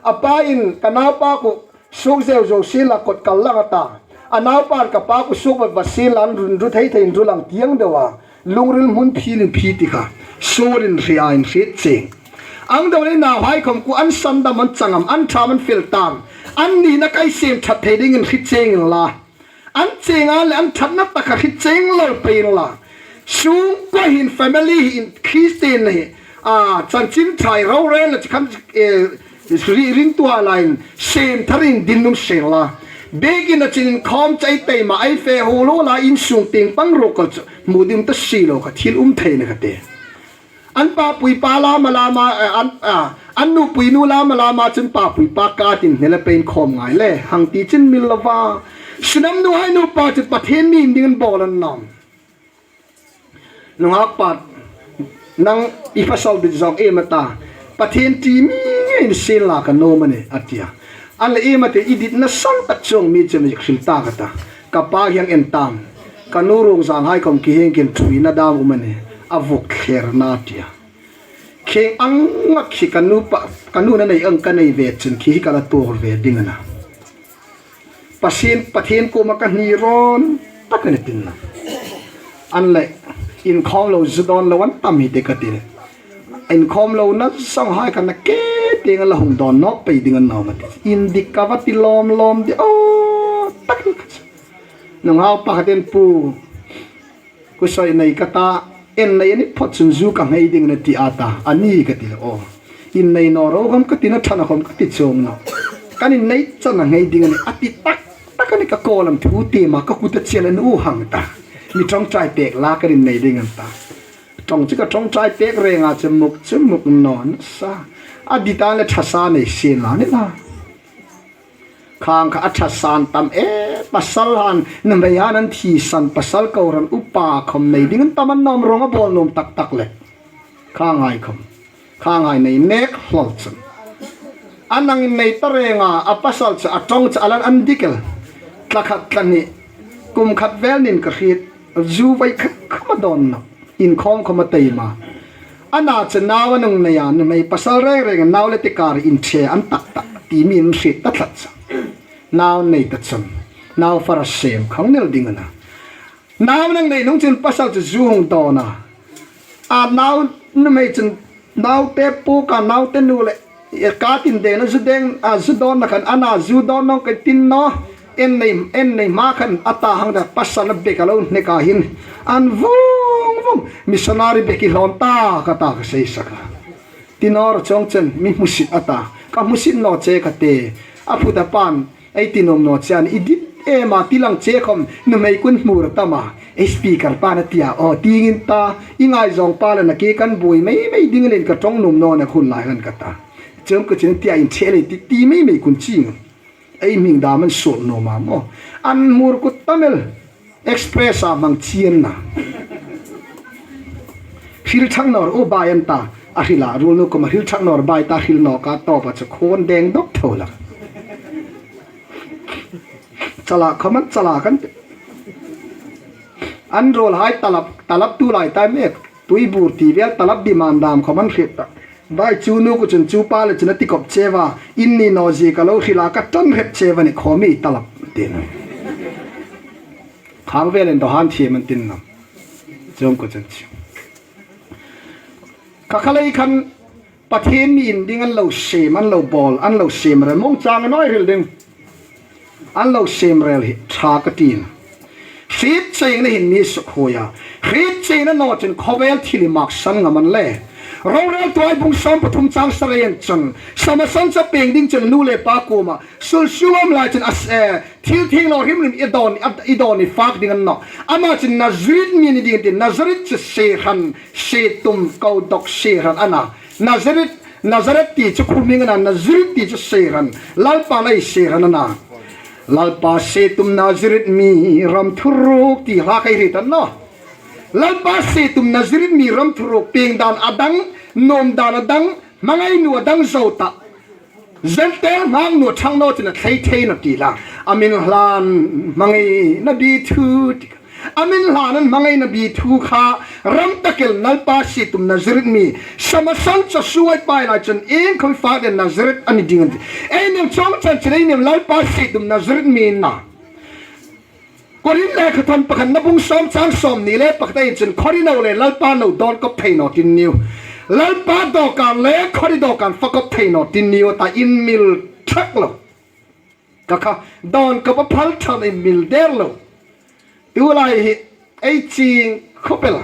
A pa in ka naupa kuo suok zeu zo sien la, kot kal lang a ta. A naupan ka pa kuo suok vat vat sien la, an run ru thei thei, an ru lang tieng deu a. Lungril hmun phil in phi ti kha. Suol inhriet a, inhriet chieng. Ang deu le nauhai khawm kuo an sandam an chang am, an ṭham an fel tam. An nina kai siem ṭhat thei dingin hre chieng inla, an chieng a le an ṭhatna tak kha hre chieng lo pei inla. Sungkuo hin family hin Kristien hi, a, chanchin ṭha rorelna chi khan, eh, ri-, ringtu a lain siem tharin din nuom sien la. Biekin a chin khawm chai tei ma ei fe hu lo la, insung tieng pang ruok kal chu hmu ding ta si lo kha, thil um theina kha te. An papui pa lama lama, eh, an, ah, an nupui nu lama lama chun papui pa ka tin hne la pein khawm ngai le, hang ti chin mil lo va. Sunam nuhai nupa chu Pathien mi inding an bawl an nawm. Nunghak pa, nang i pasal dit zawng iem a ta. Pathien ti mi ngei ni sien la ka nuom a nih, a tia. An le iem a ti, i ditna san tak chuong mi chu mi hril ta ka ta. Ka pa hieng en tam. Ka nu ruong zanghai khawm khi hieng khin ṭhuoina dam um a nih. A vuk thlerna tia. Kheng ang ngak khi ka nu pa, ka nuna nei ang ka nei ve chun khi hi ka la tuor ve ding a na. Pathien, Pathien kuoma ka hni rawn tak a ni tin la. An le, inkhawm lo zu dawn lo an tam hi te ka ti le. Inkhawm lo na zanghai kha na ke tieng a la hung dawn nawk pei ding an nawm a ti. Indik ka va ti lawm lawm di, aw, tak ni kha. Nunghak pakhatin pu, kuo soi nei ka ta, en nei a ni phawt chun zu ka nghei ding a na ti a ta, a ni ka ti le aw. Innei naw ro khawm ka ti na, ṭha naw khawm ka ti chuong nawh. Kan innei chan a nghei ding a nih, a ti tak tak a ni ka kawl am thu ti ma ka kut a chian a nu hang ta. Mi ṭawngṭai pek la kan innei ding an ta. Ṭawng chi ka ṭawngṭai pek renga chu muk chu muk naw nasa. A dit a le ṭha sa nei sien la ni la. Khang kha a ṭha san tam e, pasal han, nuhmei han an thi san, pasal kohran upa khawm nei ding an tam an nawm, rawng a bawl nuom tak tak le. Khanghai khawm. Khanghai nei nek hlawl chun. A nang innei ta renga, a pasal chu a ṭawng chu a lan an dik el. Tla khat tla hni. Kum khat vel nin ka hriet. Zu vai khat khawm a dawn nawh. Inkhawm khawm a taima. A na chu nau a nung nei a, nuhmei pasal reng reng nau le te kar inṭhe an tak tak ti mi an hriet ta tlat chu. Nau nei ta chun. Nau far a sem khang nel ding a na. Nau nang nei hnung chun pasal chu zu hung dawn a. A nau nuhmei chun naute puk a, naute nu le, e, ka tin deng a, zu deng a, zu dawn na khan a na zu dawn nawng ka tin naw. En nei, en nei hma khan a ta hang ta, pasal a bek a lo hnek a hin. An vung vung, missionary bek i hlawm ta ka ta ka sei sak a. Ti naw ro chawng chen, mi hmusit a ta. Ka hmusit naw che ka ti. A phut a pan, ei ti nuom naw che a nih, i dit em a ti lang che khawm, nuhmei kun hmu ro ta ma. Ei speaker pan a tia, aw, ti ngei ta, i ngaizawng pa le na ke kan buoi mei mei ding a nih, ka ṭawng nuom naw na khun lai kan ka ta. Chawng ka chin tia inṭhe le ti, ti mei mei kun ching. Ei hming dam an suol naw ma maw. An hmur kut ta mei. Express a hmang chian na. Hril thang naw u bai an ta. A hril a ruol nu kuoma hril thang naw bai ta, hril naw ka tawp a chu khuon deng dawk tho la. Chala khawm an chala kan. An ruolhai talap, talap tu lai ta mek. Tui bur ti vel talap demand dam khawm an hriet ta. Bai chu nu kuo chun chu pa le chun a ti kop che va, in ni naw zie ka lo hril a ka ṭan hrep che va ni khawm i talap ti na. Khang vel in dawhan thiem an tin na. Chawng kuo chun chu. Ka kha lei khan Pathien mi inding an lo siem, an lo bawl, an lo siem rel, mawng chang a naw hril ding. An lo siem rel hi ṭha ka ti. Hriet chiengna hin mi sukhuoi a. Hriet chiengna naw chun khawvel thil i maksan ngam an le. Roreltu Aibung sawm pathum chang sari an chun. Samasan cha peng ding chun nu le pa kuoma. Sulsum lai chun a, eh, thil thienghlim hrim hrim i dawn, i dawn i fak ding a ni nawh. Ama chun Nazareth mi ni ding ti, Nazareth chu sie hran, sie tum, ko dawk sie hran a na. Nazareth, Nazareth ti chu khuo hming a na, Nazareth ti chu sie hran, Lalpa lei sie hran a na. Lalpa sie tum Nazareth mi ram thuruk ti hla kei hriet a ni nawh. Lalpa sie tum Nazareth mi ram thuruk, pieng dan a dang, nuom dan a dang, hmangai nu a dang zo ta. Gentile nghak nu thang naw chun a thlei thei naw ti la. A min hlan hmangaina bi thu ti kha. A min hlan an hmangaina bi thu kha ram tak el Lalpa sie tum Nazareth mi. Samson chu suai pai lai chun ieng khom fak den Nazareth a ni ding a ni. Ei nem chawng chan chin ei nem Lalpa sie tum Nazareth mi na. Korin lekhathawn pakhatna bung sawm chang sawmhni le pakhat ei chun Korin no le Lalpa no dawn kop thei naw ti ni u. Lalpa dawkan le Korin dawkan fa kop thei naw ti ni u ta, inmil thak lo. Ka kha dawn kop a phal tham, inmil der lo. Tu lai hi ei ching khop el.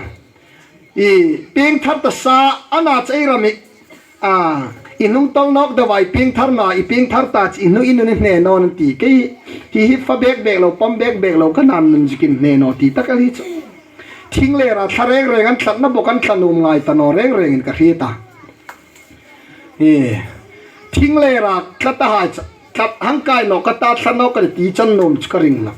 I piengthar ta sa a na chu ei ram hi. A, i hnungtawl nawk deu a i piengthar naw, i piengthar ta chu i nu i nu ni hne naw an ti. Kei hi hi fa bek bek lo, pam bek bek lo, ka nan nun zikin hne naw ti tak a ni chu. Thing le ra thla reng reng an thlatna bok an thla nuom ngai ta naw reng rengin ka hriet a. E, thing le ra thla ta hai chu, thla hang kai naw ka ta, thla naw ka ti chan nuom chu ka ring nawh.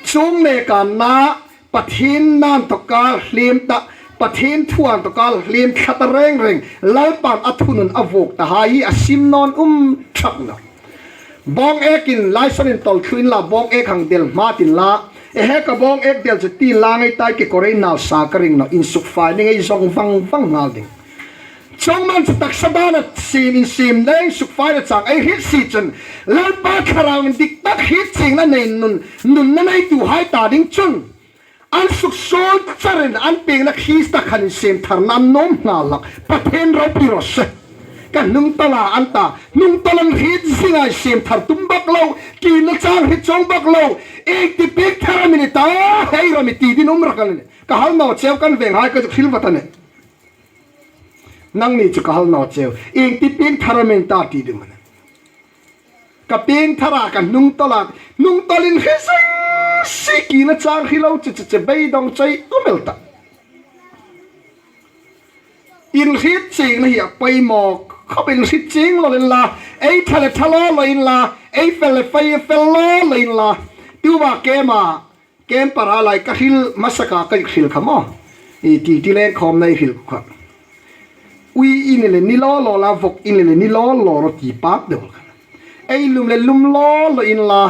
Chuong neka na Pathien nan tawka hliem ta, Pathien thu an tawka hliem thla ta reng reng, Lalpan a thunun a vuok ta hai hi a sim nawn um thak nawh. Bawng ekin, Laisianin tawl thlu inla, bawng ek hang del hma tin la, e he ka bawng ek del chu ti la ngei tai, kekawr ei nal sa ka ring nawh, insukfai ding ei zawng vang vang nghal ding. Chuong man chu taksa dana siem, insiem le insukfai le chang ei hriet si chun, Lalpa Thlarauin dik tak hriet chiengna nei nun, nunna neituhai ta ding chun, an suksuol charin an piengna Krista khan insiem tharna an nuom nghal hlak. Pathien ropui raw se. Ka hnungtawla an ta, hnungtawl an hriet zinga insiem thar tum bak lo, kina chang hriet chuong bak lo, ieng ti piengthar am i ni ta, hei ram i ti ding um rak a ni. Ka hal naw cheu, kan venghai ka zuk hril vat a nih. Nangni chu ka hal naw cheu. Ieng ti piengthar am i ni ta ti ding a nih. Ka piengthara ka hnungtawla, hnungtawlin hre zing si, kina chang hre lo chu chu chu beidong chei um el ta. Inhriet chiengna hi a poimaw khop, inhriet chieng law inla, ei ṭha le ṭha law law inla, ei fel le fel law law inla. Tuta kema Kempa ra lai ka hril hmasaka ka hril kha maw. I ti ti leng khawm nei hril kha. Ui i ni le ni law law la, vawk i ni le ni law law rawh ti pak deu kha. Ei lum le lum law law inla,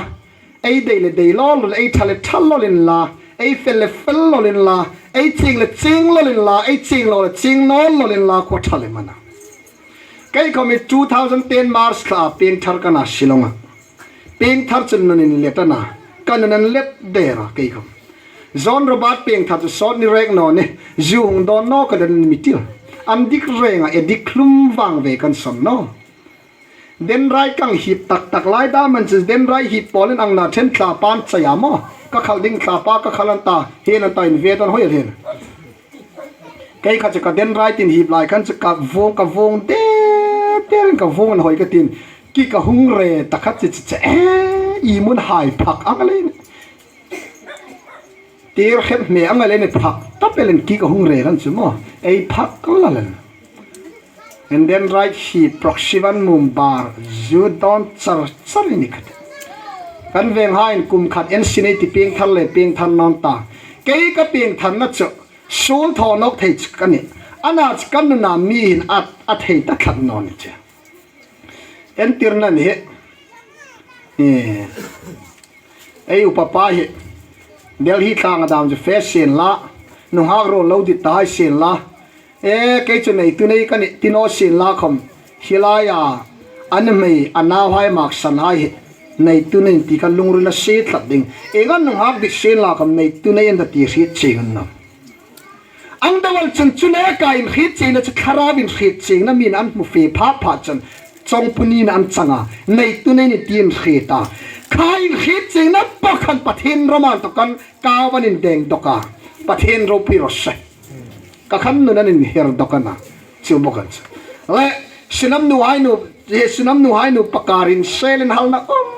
ei dei le dei law law, ei ṭha le ṭha law inla, ei fel le fel law inla, ei chieng le chieng law inla, ei chieng law le chieng naw law inla, khuo ṭha le hmana. Kei khawm hi two thousand ten March thla piengthar ka na Shillong-a. Piengthar chun nun inlet a na, ka nun an let der a kei khawm. John Robert piengthar chu sawt ni rek naw ni, zu hung dawn naw ka dan mi til. An dik renga, e dik hlum vang ve kan son naw. Dendrite kang hip tak tak lai da man chu dendrite hip pawl in ang na ṭhen thla pan chaya maw. Ka khal ding thla pa ka khal an ta, hin an ta in ve dawn hoi hin. Kei kha chu ka dendrite-in hip lai khan chu ka vuong, ka vuong de, terin ka vuong an hoi ka tin. Ki ka hung re ta kha chu chu chu, e, i mun hai phak ang le. Tir hep hme ang le ni phak ta pelin ki ka hung re khan chu maw. Ei phak la len. And then right hi proxy van mum bar zu dawn char char ni khat. Kan veng hain kum khat en sinei ti piengthar le piengthar nawn ta. Kei ka piengtharna chu suol thaw nawk thei chu ka nih. Ana chu kan nuna mi hin a, a thei ta tlat naw ni che. Entirna ni he. E. Ei upa pa hi Delhi tlanga dam chu fe sien la, nunghak ruol lo dit ta hai sien la. E, kei chu neitu nei ka nih ti naw sien la khawm, hi laia an hmei a nauhai maksan hai hi neitu nei ti kha lungrila sie tlat ding. Ieng an nunghak dit sien la khawm neitu nei an ta ti hriet chieng an nawh. Ang dawal chun chu neka inhriet chiengna chu thlarau inhriet chiengna min an hmu fe pha pha chun chawngpu nina an changa, neitu nei ni ti an hriet a. Kha inhriet chiengna pakhat Pathien rama inthawk kan kau an indeng dawk a. Pathien ropui raw se. Ka khan nun an inher dawk a na. Chu bawk an chu. Le, Sunam nu hai nu, he Sunam nu hai nu pakar in sel in halna um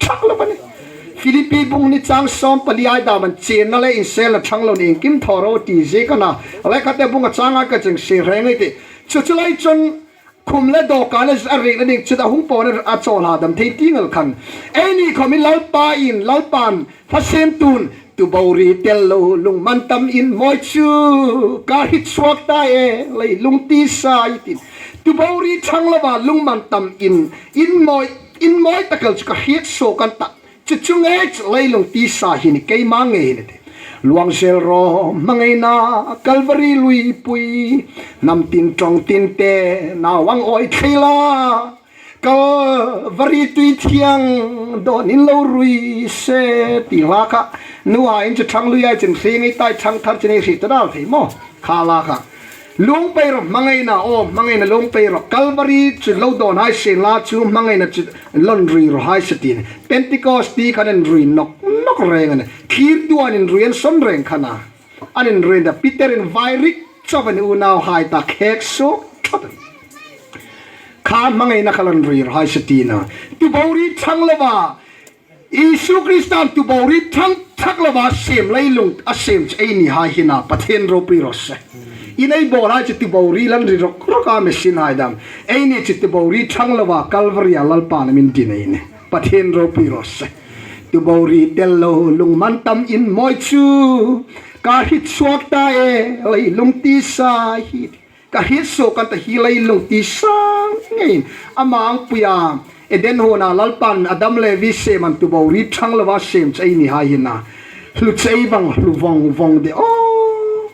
thak lo a nih. Philippi bung hni chang sawm pali ai dam an chenna le inselna ṭhang lo ni iengkim thaw ro ti ziek a na. Lekha te bung a chang a ka cheng sie reng ei tih. Chu chu lai chun khum le dawka le a riekna ding chu a hung pawna a chawl hadam thei ti ngal khan. Eini khawm hi Lalpa in, Lalpan, Hla Siemtun, tu boruok tel lo, lungman tam in mawi chu, ka hriet suok ta e, leilung tisa i tih. Tu boruok ṭhang lova lungman tam in, in mawi, in mawi tak el chu ka hriet suok an ta. Chu chu ngei chu leilung tisa hi ni keima ngei hi ni ti. Luang zel ro hmangaina Kalvari luipui. Hnam tin ṭawng tin te nau ang awi thei la. Kalvari tui thiang dawn in lo rui se ti hla kha. Nu hai in chu ṭhang lui ai chun hring ei tai ṭhang thar chun ei hriet ta dal thei maw. Kha la kha. Luong pei ro hmangaina, aw, hmangaina luong pei ro. Kalvari chu lo dawn hai sien la chu hmangaina chu lawn rui ro hai se ti ni. Pentecost ti khan an rui nawk, nawk reng a nih. Thlirtu an inrui an sawn reng khan a. An inrui da Peter in vai rik chawp a ni unau hai ta khek suok ṭhat a nih. Kha hmangaina kha lawn rui ro hai se ti ni. Tu boruok ṭhang lova Isu Kristan tu boruok ṭhang thak lova siem leilung a siem chu eini hai hi na Pathien ropui ro se. In ei bawl hai chu tu boruok lawn rui rawk rawk a machine hai dam. Eini chu tu boruok ṭhang lova Kalvari-a Lalpan a min din ei nih. Pathien ropui ro se. Tu boruok tel lo lungman tam in mawi chu. Ka hriet suok ta e leilung tisa hi. Ka hriet suok an ta hi leilung tisa ngei. Ama ang puia Eden huona Lalpan Adam le Evi siem an tu boruok ṭhang lova siem chu eini hai hi na. Hlu chu ei vang hlu vong vong de aw.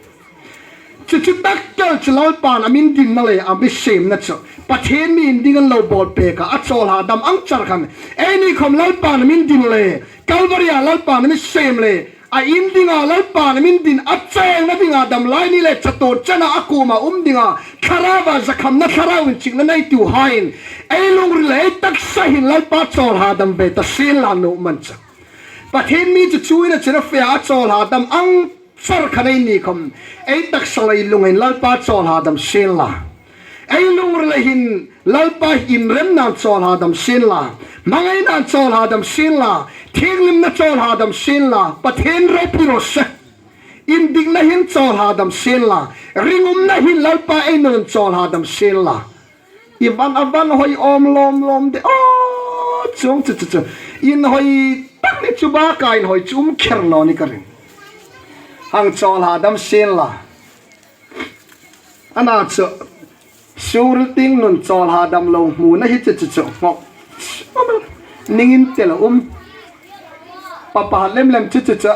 Chu chu tak tel chu Lalpan a min dinna le a mi siemna chu. Pathien mi inding an lo bawl pek a, a chawl hadam ang char khan. Eini khawm Lalpan a min din le, Kalvari-a Lalpan a mi siem le, a indinga Lalpan a min din a chengna dinga dam lai ni le chatuon chena a kuoma um dinga, Thlarauva zakhamna Thlarau inchikna neitu hai in, ei lungril le ei taksa hin Lalpa chawl hadam ve ta sien la nuom an chang. Pathien mi chu chu ina chena fe a chawl hadam ang char khan eini khawm, ei taksa leilung hin Lalpa chawl hadam sien la. Ei lungril le hin Lalpa inremna chawl hadam sien la. Hmangaina chawl hadam sien la. Thienghlimna chawl hadam sien la. Pathien ropui ro se. Indikna hin chawl hadam sien la. Ringumna hin Lalpa ei nun chawl hadam sien la. I van a van hoi awm lawm lawm de. Aw, chuong chu chu chu. Inhoi tak ni chu baka inhoi chu um kher naw ni ka ring. Hang chawl hadam sien la. Ana chu. Sur ting nun chawl hadam lo hmuna hi chu chu chu. Ngawk. Ningin tel um. Papa lem lem chu chu chu.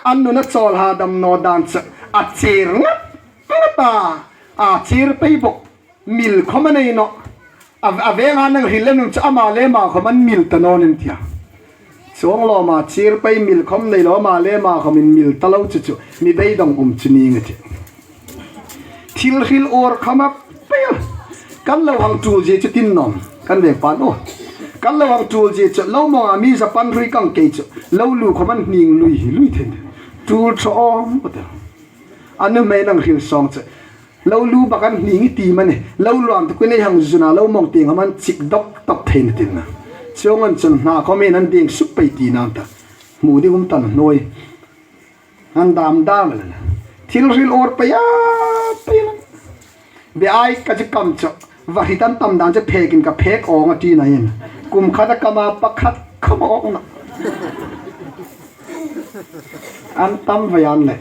An nuna chawl hadam naw dan chu. A chir ngat ngat a. A chir pei bok. Mil khawm a nei nawh. A, a veng a nang hril lem chu ama le ama khawm an mil ta naw ning tia. Chuong lawma chir pei mil khawm nei lo ama le ama khawm in mil ta lo chu chu. Mi beidong um chu ni nge ti. Thil hril awr khawm a pei a. Kan lo hang tul zie chu tin nawm. Kan veng pan aw. Kan lo hang tul zie chu lo mawng a mi Japan hrui kang kei chu. Lo lu khawm an hning lui lui thei. Tul thaw awm awt a. A nuhmei nang hril sawng chu. Lo lu bak an hning i ti mani, lo luam tu kuinei hang zuna lo mawng tieng haman chik dok tok thei na tin na. Chuong an chun hna khawm in an ding suk pei ti nang ta. Hmu ding um tan hnuoi. An dam dam la la. Thil hril awr pei a, pei la. Be ai ka chi kam chu. Va hriet an tam dan chu phekin ka phek awng a ti na in. Kum khat a kama pakhat khawm a awng na. An tam vai an le.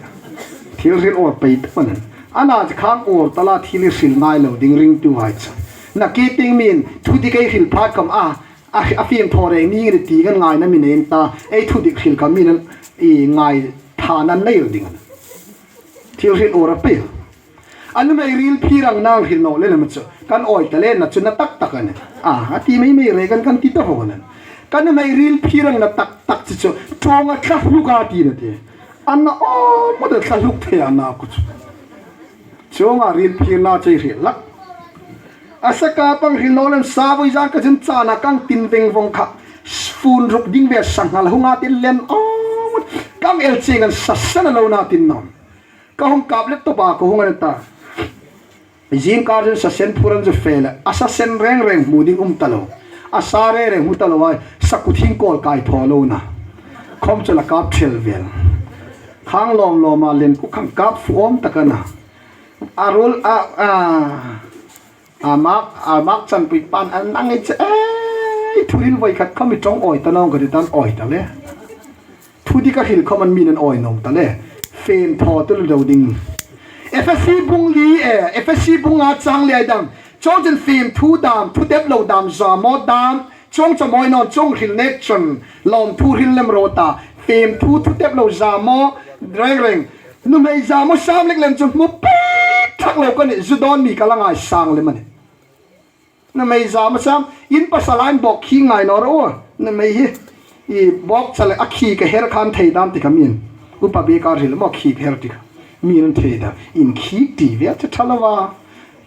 Thil hril awr pei tu an. Ana chu khang awr ta la thil hril ngai lo ding ringtu hai chu. Na ki ting min thu dik ei hril phat khawm a. A, a fiem thaw reng ni nge ti kan ngaina mi nei ta. Ei thu dik hril khawm min an i ngai tha nan nei lo ding an. Thil hril awr a pei. A nuhmei ril phir ang nang hril naw le lem chu. Kan awi ta le na chu na tak tak a nih. A, a ti mei mei re kan kan ti ta ho na. Kan nuhmei ril phir ang na tak tak chu chu. Ṭawng a thla hluk a ti na ti. An na aw, mo ta thla hluk thei a na ku chu. Chuong a ril phir na chu ei hril lak. A saka pang hril naw lem sa voi zan ka chun chana kang tin veng vong kha. Fun ruk ding ve sang hal hung a tin len aw. Kang el ching an sa sa na lo na tin nawm. Ka hung kap le topa ka hung an ta. Zingkar chun sa sen phur an chu fe le, a sa sen reng reng hmu ding um ta lo. A sa reng reng hmu ta lo a, sakhuo thing kawl kai thaw lo na. Khawm chu la kap thel vel. Khang lawm lawm a len ku khang kap fuom tak a na. A rul a, a, a mak, a mak chanpui pan an nang ei che, ei, thuhril voi khat khawm i ṭawng awi ta naw ka ti tan awi ta le. Thu dik a hril khawm an min an awi nuom ta le. Fem thaw tu lo ding. Efesi bung li e, Efesi bung nga chang li ai dam. Chuongchun fem thu dam, thu tep lo dam, zamaw dam. Chuong chamawi naw, chuong hril nek chun lawm thu hril lem ro ta. Fem thu, thu tep lo, zamaw reng reng. Nuhmei zamaw sam lek lem chu hmu pei thak lo ka nih, zu dawn mi ka la ngai sang lem a nih. Nuhmei zamaw sam, in pasal a in bawk khi ngai naw ro. Nuhmei hi, i bawk chale a khi ka her khan thei dam ti ka min. Upa bek a hril maw khi ka her ti ka. Min an thei da. In khi ti ve a cha tha lo va.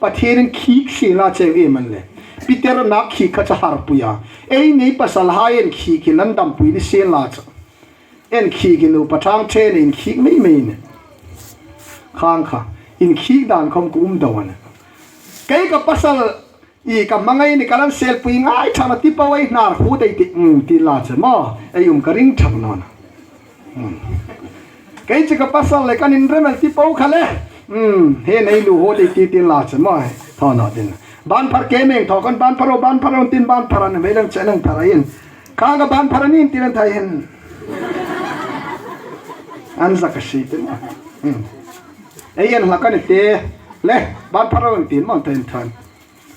Pathienin khi khi la cheu em an le. Peter na khi kha cha har pui a. Ei nei pasal hai en khi khi nan dam pui ni sien la cha. En khi khi nu pathang the ne in khi mei mei ne. Khang kha. In khi dan khawm ku um do a ne. Kei ka pasal i ka hmangai ni ka lan sel pui ngai thang a ti po ei hnar khu dei ti, um, ti la che maw. Ei um ka ring thang naw na. Um. Kei chu ka pasal le kan inrem el ti po kha le. Um, he nei lu ho dei ti tin la che maw. Thaw naw tin. Ban phar ke meng thaw kan ban phar o, ban phar o tin ban phar an mei lang che nang phar a in. Khang ka ban phar a ni in tin an thai hin. An za ka si tin. Um. Ei an la kan te. Le, ban phar o tin maw thai in than.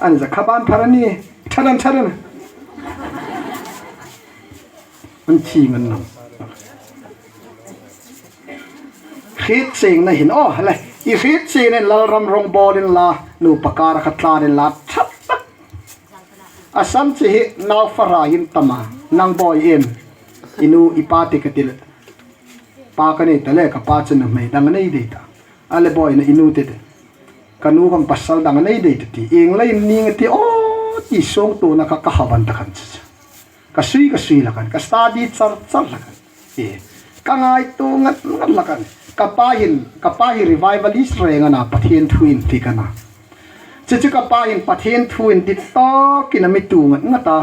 An za kha ban phar a ni, tharan tharan. An chi ngan nam. Hriet cheng na hin, aw, le, i hriet cheng in Lalram rongbawlin la, nupa kara kha tlanin la, that tak. A san chi hi nau fara hin tama, nang boi em, i nu i pa te ka ti le. Pa ka nei ta le, ka pa chu nuhmei dang a nei dei ta. A le boi na i nu te te. Ka nu khawm pasal dang a nei dei ta ti. Ieng lai ning a ti aw ti sawng tu na kha ka haban ta khan chu. Ka sui ka sui la khan, ka study char char la khan. E, ka ngaituo ngat ngat la khan. Ka pa hin, ka pa hi revivalist reng a na, Pathien thu indik a na. Chu chu ka pa hin Pathien thu indik tawkin a mi tu ngat ngat a.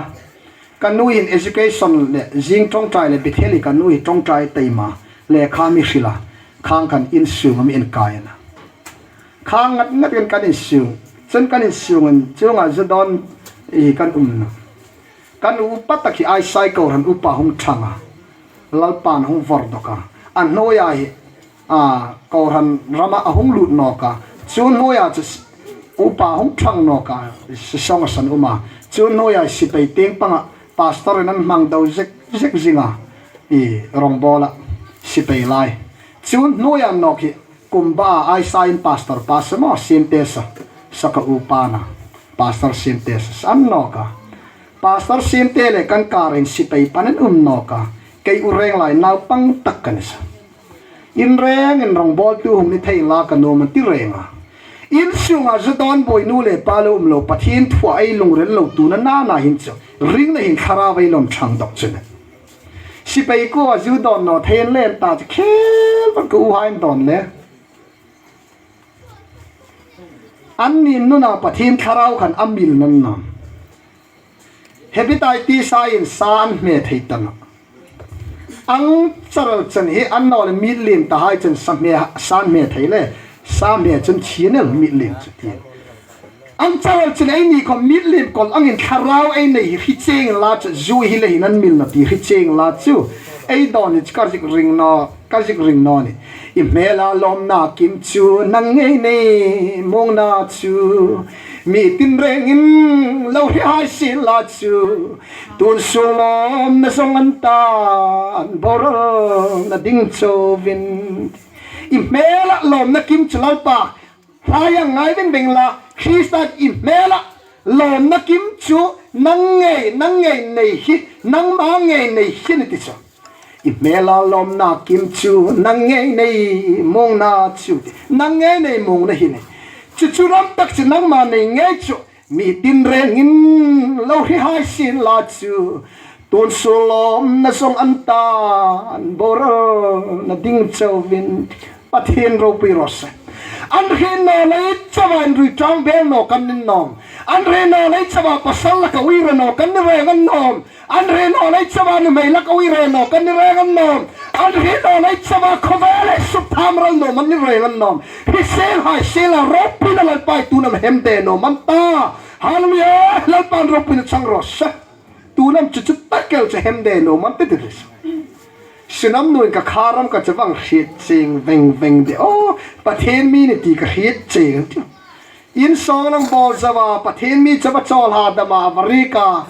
Ka nu hin education le zing ṭawngṭai le Bethel hi ka nu hi ṭawngṭai taima lekha mi hril a. Khang khan insung a mi en kai a na. Khang ngat ngat kan kan insung. Chun kan insung an chunga zu dawn i kan um na. Kan upa tak hi Aisai kohran upa hung thang a. Lalpan hung vawr dawk a. A hnuoia hi, a, kohran rama a hung lut nawk a. Chu hnuoia chu s-, upa hung thang nawk a. Sisawng a san um a. Chu hnuoia sipai tieng panga pastor in an hmang do zek zek zing a. I rongbawla sipai lai. Chu hnuoia nawk hi Kumba a Aisai in pastor pa sa maw, Siemte sa, sa ka upa na. Pastor Siemte sa, sa an nawk a. Pastor Siemte le kan kar hin sipai panin um nawk a. Kei u reng lai naupang tak ka ni sa. In rengin rongbawltu hung ni thei la ka nuom an ti reng a. Insunga zu dawn boi nu le pa lo um lo Pathien thua ei lungril lo tu na na na hin chu. Ring na hin thlarau ei lawm thang dawk chu na. Sipai kuo zu dawn naw thei an len ta chu khel vat ka u hai an dawn le. An ni nuna Pathien thlarau khan a mil nan na. Hepatitis a in sa an hme thei ta na. Ang charal chan hi an naw le mit lim ta hai chan sa hme, sa hme thei le. Sa hme chun chin el mit lim chu ti. An charal chin ei ni khawm mit lim kol angin thlarau ei nei hi hre cheng la chu zu hi le hin an mil na ti hre cheng la chu. Ei dawn ni chu ka zik ring naw, ka zik ring naw ni. I hmela lawmna kim chu nang ngei nei muongna chu. Mi tin rengin lo hre hai sien la chu. Tun sung lawmna zawng an ta an boral na ding chauin. I hmela lawmna kim chu Lalpa. Hla yang ngai veng veng la, Krista i hmela lawmna kim chu nang ngei, nang ngei nei hi, nangma ngei nei hi ni ti chu. I hmela lawmna kim chu nang ngei nei muongna chu ti. Nang ngei nei muongna hi ni. Chu chu ram tak chu nangma nei ngei chu. Mi tin rengin lo hre hai sien la chu. Tun sung lawmna zawng an ta an boral na ding chauin. Pathien ropui raw se. An hre naw lei chauin rui tang bel naw kan ni nawm. An hre naw lei chauha pasal laka ui ra naw kan ni reng a ni nawm. An hre naw lei chauha nuhmei laka ui ra naw kan ni reng a ni nawm. An hre naw lei chauha khawvela suktham ral naw kan ni reng a ni nawm. Hi sel hai sela ropuina Lalpa i tu nam hem de naw man ta. Hallelujah. Lalpan ropuina chang raw se. Tu nam chu chu tak el chu hem de naw man te ti ris. Sunam nuin ka kharam ka chavang hriet chieng veng veng de. Oh, Pathien mi ni ti ka hriet chieng. In song lang bawl zawa, Pathien mi chapa chawl ha dama, varika.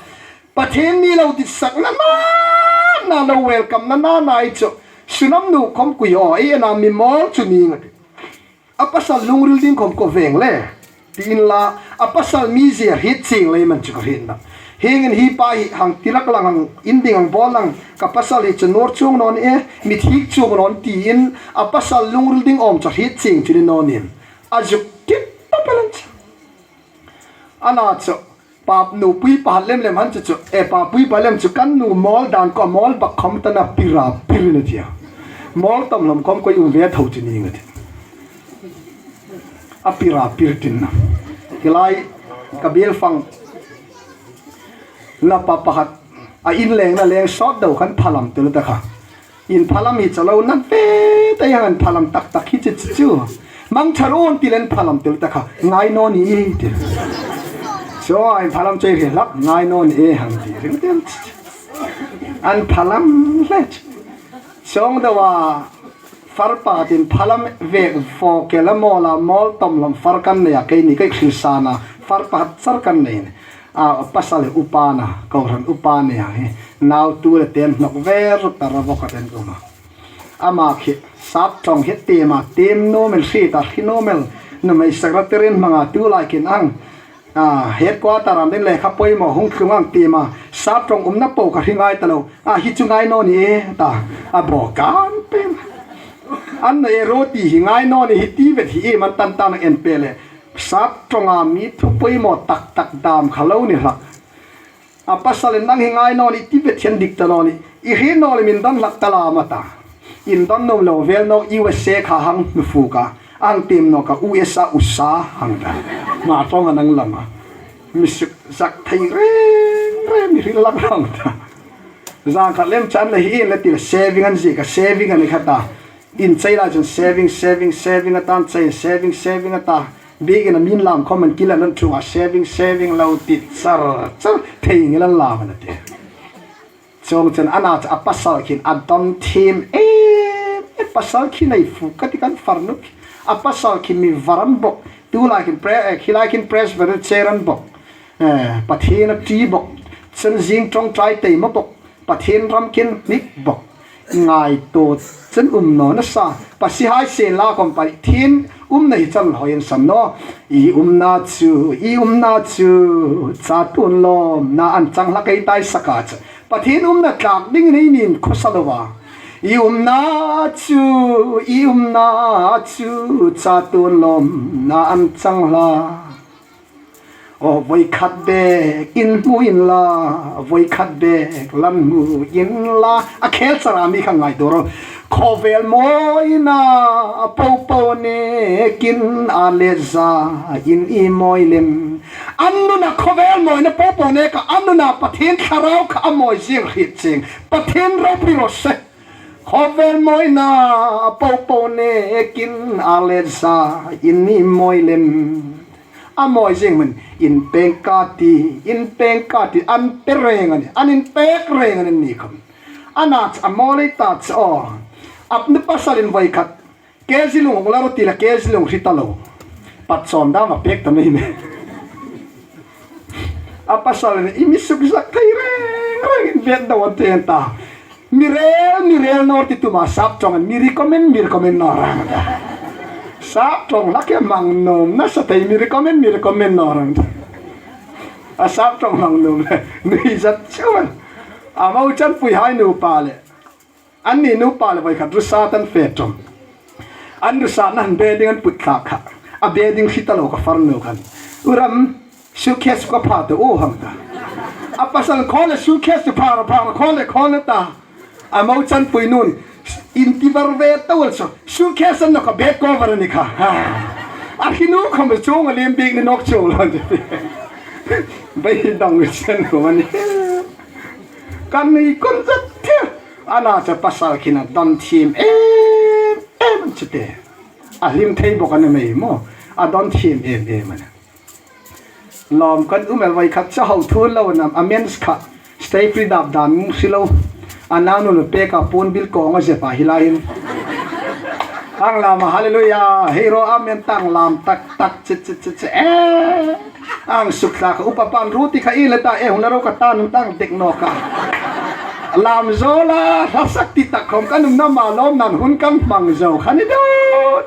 Pathien mi lo dit sak na na, na lo welcome na na na i chu. Sunam nu khom kui o, ei ana mi mawl chu ni ngat. A pasal lungril ding khom ko veng le. Ti inla, a pasal mizia hriet chieng lei man chu ka hriet na. Hieng hin hi pa hi hang ti lak lang hang in ding hang bawl lang ka pasal hi chu nuor chuong naw ni e, mi thik chuong naw ni tiin a pasal lungril ding awm chu hriet chieng chu ni naw nin. A zuk kip ta palan chu. Ana chu. Pap nu pui pa lem lem han chu chu. E pa pui pa lem chu kan nu mawl dan ko mawl bak khom ta na pira pir na tia. Mawl tam lam khom ko um ve tho chu ni ngat. A pira pir tin na. Kilai ka biel fang. Na pa pakhat. A in leng na leng sawt deu khan phalam tel ta kha. In phalam hi chalo na ve ta yang an phalam tak tak hi chu chu chu. Mang tharon ti len phalam tel ta kha. Ngai naw ni e ti. So in phalam chei ri lak ngai naw ni e hang ti ring tel chu chu. An phalam le chu. Song deu a far pakhat in phalam vek vok ke la mawl a mawl tom lam far kan nei a keini kei khil sana far pakhat char kan nei. A pasal hi upa na, kohran upa nei a hi. Nau tu le ten hnok ver ta ra vok a ten um a. Ama khi sap tong hi tem a, tem normal si ta khi normal. Nuhmei secretary hmanga tu lai kin ang. A, headquarter am den lekha poimaw hung thlung ang tima, sap tong umna po ka hre ngai ta lo. A, hi chu ngai naw ni e ta. A bo kan pen. An na e roti hi ngai naw ni hi ti vet hi e man tan tan en pe le. Sap tonga mi thu poimaw tak tak dam kha lo ni hlak. A pasal in nang hi ngai naw ni ti vet hian dik ta naw ni. I hre naw le min don hlak ta la ma ta. In don nuom lo vel nawk U S A kha hang hnu fuk a. Ang tim nawk a U S A usa hang ta. Nga tawng a nang lam a. Mi suk zak thei reng reng mi hril lak hang ta. Zang khat lem chan le hi in le ti le saving an ziek a saving a ni kha ta. In chei lai chun saving, saving, saving a tan chei, saving, saving a ta. Biekin a min lam khom an kila nan thunga saving, saving lo ti char, char thei ngi lan lam an a ti. Chuong chun ana chu a pasal khin a dam thim em, e pasal khin ei fu ka ti kan far nuk. A pasal khin mi var an bok. Tu lai khin pre-, eh, khi lai khin Presbyterian bok. Eh, Pathien a ti bok. Chun zing ṭawngṭai tei ma bok. Pathien ram khin hnik bok. Ngaituo chen um naw nasa. Pasihai sien la khom Pathien umna hi chan hoi an san naw. I umna chu, i umna chu, chatuon lawmna an chang hlak ei tai saka chu. Pathien umna tlak ding nei nin khawsa lo va. I umna chu, i umna chu, chatuon lawmna an chang hlak. Aw, voi khat bek in hmu in la, voi khat bek lan hmu in la. A khel chara mi kha ngaituo ro. Khawvel mawina popo nekin a let za in i mawi lem. An nuna khawvel mawina popo neka, an nuna Pathien Thlarau kha a mawi zing hriet chieng. Pathien ropui raw se. Khawvel mawina popo nekin a let za in i mawi lem. A mawi zing hmun in peng ka ti, in peng ka ti, an pe reng a ni, an in pek reng a ni ni khom. Ana chu a mawl ei ta chu aw. Apnu pasal in voi khat. Kg lung hung la ro ti la kg lung hri ta lo. Pat chawn dam a pek ta mai me. A pasal in i mi suk zak thei reng reng in vet dau an te an ta. Mi rel, mi rel nawr ti tuma sap ṭawng an mi recommend, mi recommend nawr ang ta. Sap ṭawng hlak e mang nuom nasa thei mi recommend, mi recommend nawr ang ta. A sap ṭawng mang nuom le, mi zat chuan. A mo chanpuihai nupa le. An ni nupa le voi khat rusa tan fe ṭawng. An rusa nan bedding an put thlak kha. A bedding hri ta lo ka far nu khan. U Ram, suitcase ka pha ta u hang ta. A pasal khaw le suitcase chu pha ra, pha ra, khaw le, khaw le ta. A mo chanpui nun. In ti var ve ta wal so. Suitcase an nawk a bag cover a ni kha. Ha. A hri nu khom chuong a lem bik ni nawk chuong lo. Beidong chen ko mani. Kan ni kon zat thil. Ana chu pasal khin a don thiem em em chu te. A hlim thei bok a ni mei maw. A don thiem em em a nih. Lawm kan um el, voi khat chu ho thu lo nam a mens kha. Stay free dap dan si lo. A nau nu pek a puon bil kong a zep a hi lai hin. Ang lam a hallelujah. Hei ro amen tang lam tak tak chit chit chit chit. Eh. Ang suk tla ka upa pan ru ti kha i le ta e hun ro ka tan tang dek no ka. Lam zo la hla sak ti tak khom kan um na ma lawm nan hun kan hmang zo kha ni do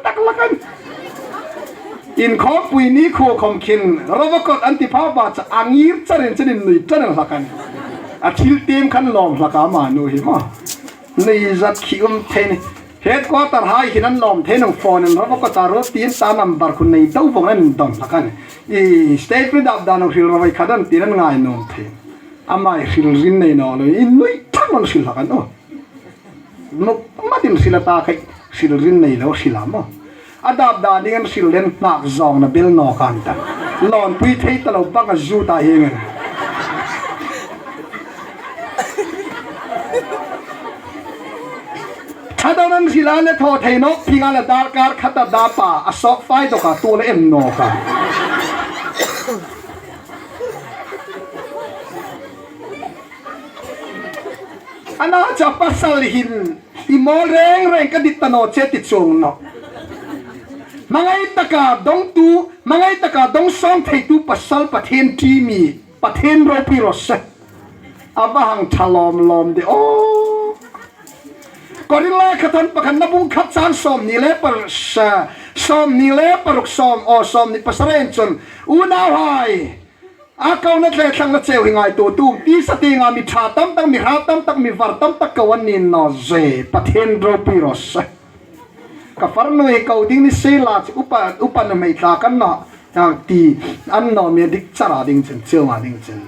tak la kan. Inkhawmpui ni khuo khawm khin, Rovakot an ti pha ba cha a ngir charin chanin nui chanin hlak a nih. A thil tiem khan lawm hlak a ma nu hi maw. Nui zat khi um thei ni. Headquarter hai khin an lawm thei nung phone in Rovakot a ro tin ta number khun nei do vong an don hlak a nih. I state ri dap dan hril ro vai kha dan tin an ngai nuom thei. Amai hril rin nei naw lo, i nui thang an hril hlak a nih. Nuk matin hril a ta khai, hril rin nei lo hril a maw. A dap da ding an hril den nak zawng na bel naw kan ta. Lawn pui thei ta lo bang a zu ta hi ngen. Tha dan an hril a le thaw thei nawk, ping a le darkar khat a dap a, a sawk fai dawk a tu le em naw ka. Ana chu pasal hin i mawl reng reng ka dit ta naw che ti chuong naw. Hmangai taka dawngtu, hmangai taka dawngsawng theitu pasal Pathien ṭi mi, Pathien ropui raw se. A va hang ṭha lawm lawm de aw. Korin lai khatna pakhatna bung khat chang sawmhni le par-, sa-, sawmhni le paruk sawm, aw, sawmhni pasari chun. Unauhai. A kona tle thlangna cheu hi ngaituo tu, tisa tienga mi ṭha tam tak, mi hrat tam tak, mi var tam tak ko an ni naw ze, Pathien ropui raw se. Ka farnu hi ko ding ni se la chu upa, upa nuhmei tla kan naw, a ti, an naw mi dik chara ding chen, cheu a ding chen.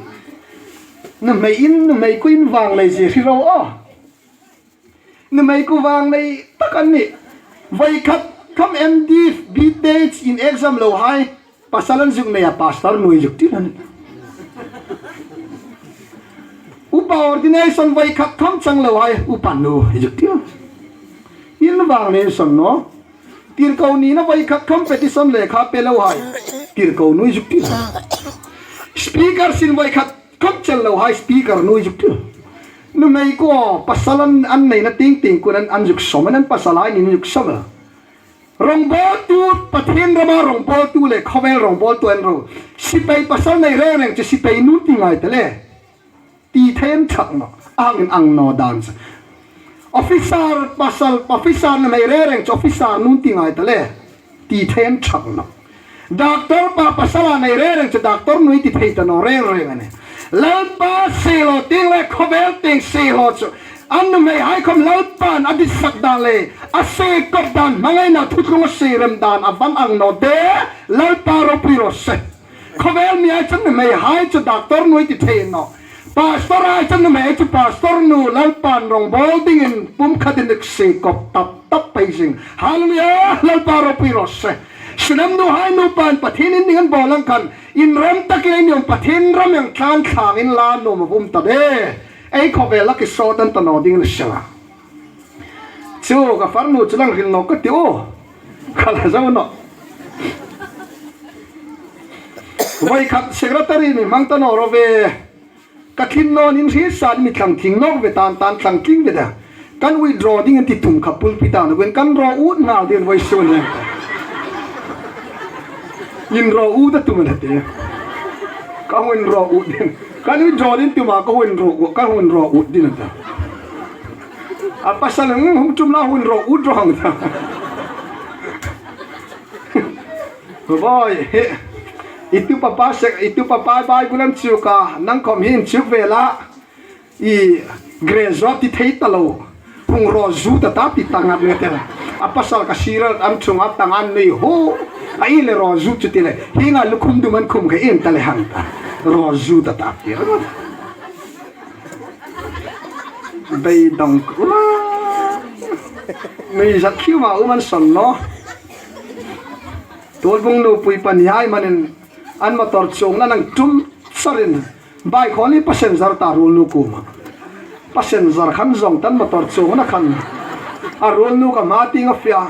Nuhmei in, nuhmei kuo in vang lei ze hre ro aw. Nuhmei kuo vang nei tak an nih. Voi khat khom M D, B Th in exam lo hai. Pasal an zuk nei a pastor nu zuk ti an. Upa ordination voi khat khom chang lo hai. Upa nu zuk ti an. In vang nei san naw. Tirko nina voi khat khom petition lekha pe lo hai. Tirko nu zuk ti an. Speaker sin voi khat khom chel lo hai speaker nu zuk ti. Nuhmei kuo pasal an, an neina ting ting kuo an, an zuk sawm an, an pasal hai ni zuk sawm a. Rongbawltu, Pathien rama rongbawltu le khawvel rongbawltu an ro. Sipai pasal nei reng reng chu sipai nu ti ngai ta le. Ti thei an thak naw. Ang in ang naw dan chu. Officer pasal, officer nuhmei reng reng chu officer nu ti ngai ta le. Ti thei an thak naw. Doctor pa pasal a nei reng reng chu doctor nu ti thei ta naw reng reng a nih. Lalpa siehlaw tieng le khawvel tieng siehlaw chu. An nuhmei hai khom Lalpan a ditsak dan le. A sie kop dan hmangaina thuthlung a sie rem dan a van ang naw de. Lalpa ropui raw se. Khawvel mi hai chun nuhmei hai chu doctor nu ti thei naw. Pastor hai chun nuhmei chu pastor nu Lalpan rongbawl dingin pum khatin dik sie kop tap tap pei zing. Hallelujah, Lalpa ropui raw se. Sunam nu hai nupan Pathien in ding an bawl ang khan. Inram takin ei nuom Pathien ram ang tlan thlangin la nuom a vum ta de. Ei khawvel a kisawt an ta naw ding ni sela. Chu ka farnu chu lang hril nawk ka ti u. Ka la zo naw. Voi khat secretary mi hmang ta naw ro ve. Ka thlin naw nin hri san mi thlang tling nawk ve tan tan thlang tling ve da. Kan withdraw ding an ti tum kha pulpit a na wen kan raw ut nghal ding voi sun hen. In raw ut a tum an te. Ka hun raw ut ding. Kan withdraw ding tum a ka hun raw ut, ka hun raw ut ding ta. A pasal hung, hung tum la hun raw ut raw hang ta. Boi, he. I tu papa sek, i tu papa Bible an chu ka, nang khom hin chu ve la. I graduate ti thei ta lo. Hung raw zu ta ta ti ta ngat nge te. A pasal ka serial an chung a ta ngan nei ho. A i le raw zu chu ti le. Hi nga lu khum du man khum ka in ta le hang ta. Raw zu ta ta ti. Beidong kula. Nui zat khiu ma u man son no. Tuol bung nu pui pan yai manin an motor chung na nang tum. Sarin, bike hawn hi passenger ta ruolnu kuoma. Passenger khan zong tan motor chuong a na khan. A ruolnu ka hma tieng a fia.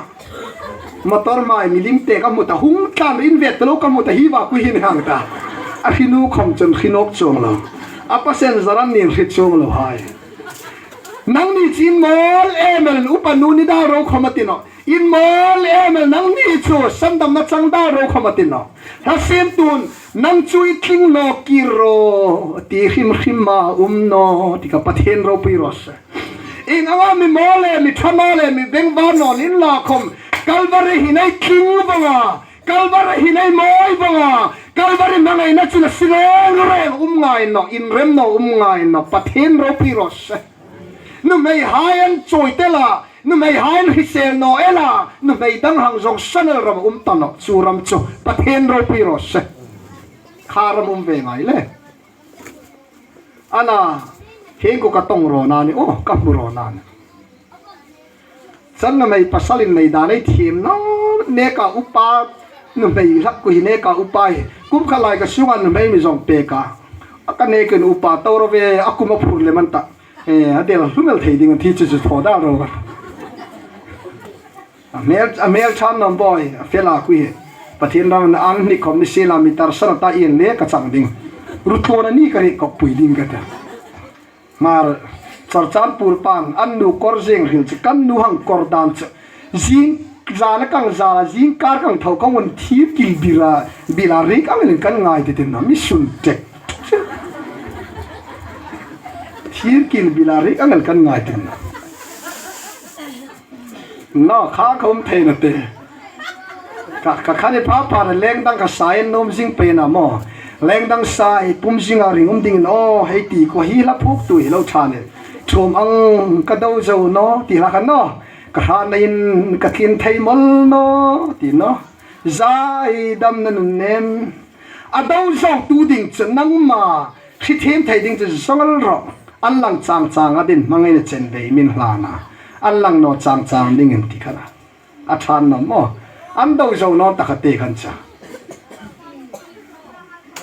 Motor mai milim te ka hmu ta, hung tlan in vet lo ka hmu ta, hi va ku hin hang ta. A hri nu khom chun hri nawk chuong lo. A passenger an nin hre chuong lo hai. Nangni chu inmawl em el, upa nu ni dal ro khom a ti naw. Inmawl em el, nangni chu sandamna chang dal ro khom a ti naw. Hla siemtun, nang chu i tling naw kir ro, ti hrim hrim a um naw, ti kha Pathien ropui raw se. Ieng anga mi mawl le, mi ṭha naw le, mi bengvar naw ni inla khom, Kalvari hin ei tling vong a, Kalvari hin ei mawi vong a, Kalvari hmangaina chun a si reng reng um ngai naw, inrem naw um ngai naw, Pathien ropui raw se. Nuhmei hai an chawi tel a, nuhmei hai an hrisel naw el a, nuhmei dang hang zong san el ram um ta naw, chu ram chu Pathien ropui raw se. Kha ram um ve ngai le. A na, hieng ku ka tawng rawn a ni, aw, ka hmu rawn a ni. Chun nuhmei pasalin nei dan ei thiem naw, neka upa, nuhmei hlak ku hi neka upa hi. Kum khat lai ka sunga nuhmei mi zong pek a. A ka nekin upa to ro ve, a kum a phur lem an ta. E, a del hlu mel thei ding a ti chu chu thaw dal ro ka. A hmel, a hmel ṭha naw am boi, a fel a ku hi. Pathien ram an ni khom ni sien la mi tar san a ta ieng le ka chang ding. Ru tluona ni ka ri kawppui ding ka ta. Hmar, Churachandpur pan, an nu kawr zing hril chu, kan nu hang kawr dan chu. Zing, zana kang zala, zingkar kang tho kang un thir kil bila, bila rik ang lin kan ngai te tin na, mi sun tek. Thir kil bila rik ang lin kan ngai te na. Naw, kha khom thei naw te. Ka, ka kha ni pha pha le leng dang ka sa in nuom zing pei na maw. Leng dang sa i pum zing a ring um dingin aw, hei ti ku hi hla phuk tu hi lo ṭha ni. Ṭhuom ang ka do zo naw, ti hla khan naw. Ka hratna in ka tlin thei mawl naw, ti naw. Zai damna nun nem. A do zo tu ding chu nangma, hri thiem thei ding chu zong el ro. An lang chang chang a din hmangaina chen ve min hlan a. An lang naw chang chang dingin ti khan a. A ṭha naw maw. An do zo naw ta kha te khan cha.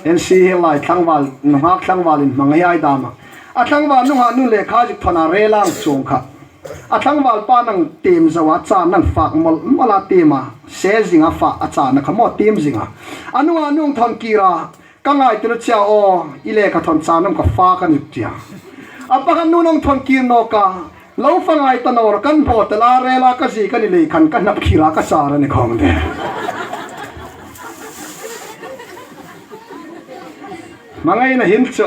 N C hi lai tlangval, nunghak tlangval in hmangai ai dam a. A tlangval nunghak nu le kha zik thona re lang chuong kha. A tlangval pa nang tiem zo a cha nang fak mawl mawl a tiem a. Se zing a fa a cha na kha maw tiem zing a. A nunga nung thawn kir a. Ka ngai tu na chia aw, i le ka thawn cha nam ka fa ka ni tia. A pakhat nu nang thawn kir naw ka. Lo fa ngai ta naw, kan bo ta la re la ka zi ka ni lei khan ka nap khi la ka sa ra ni khawm de. Hmangaina hin chu.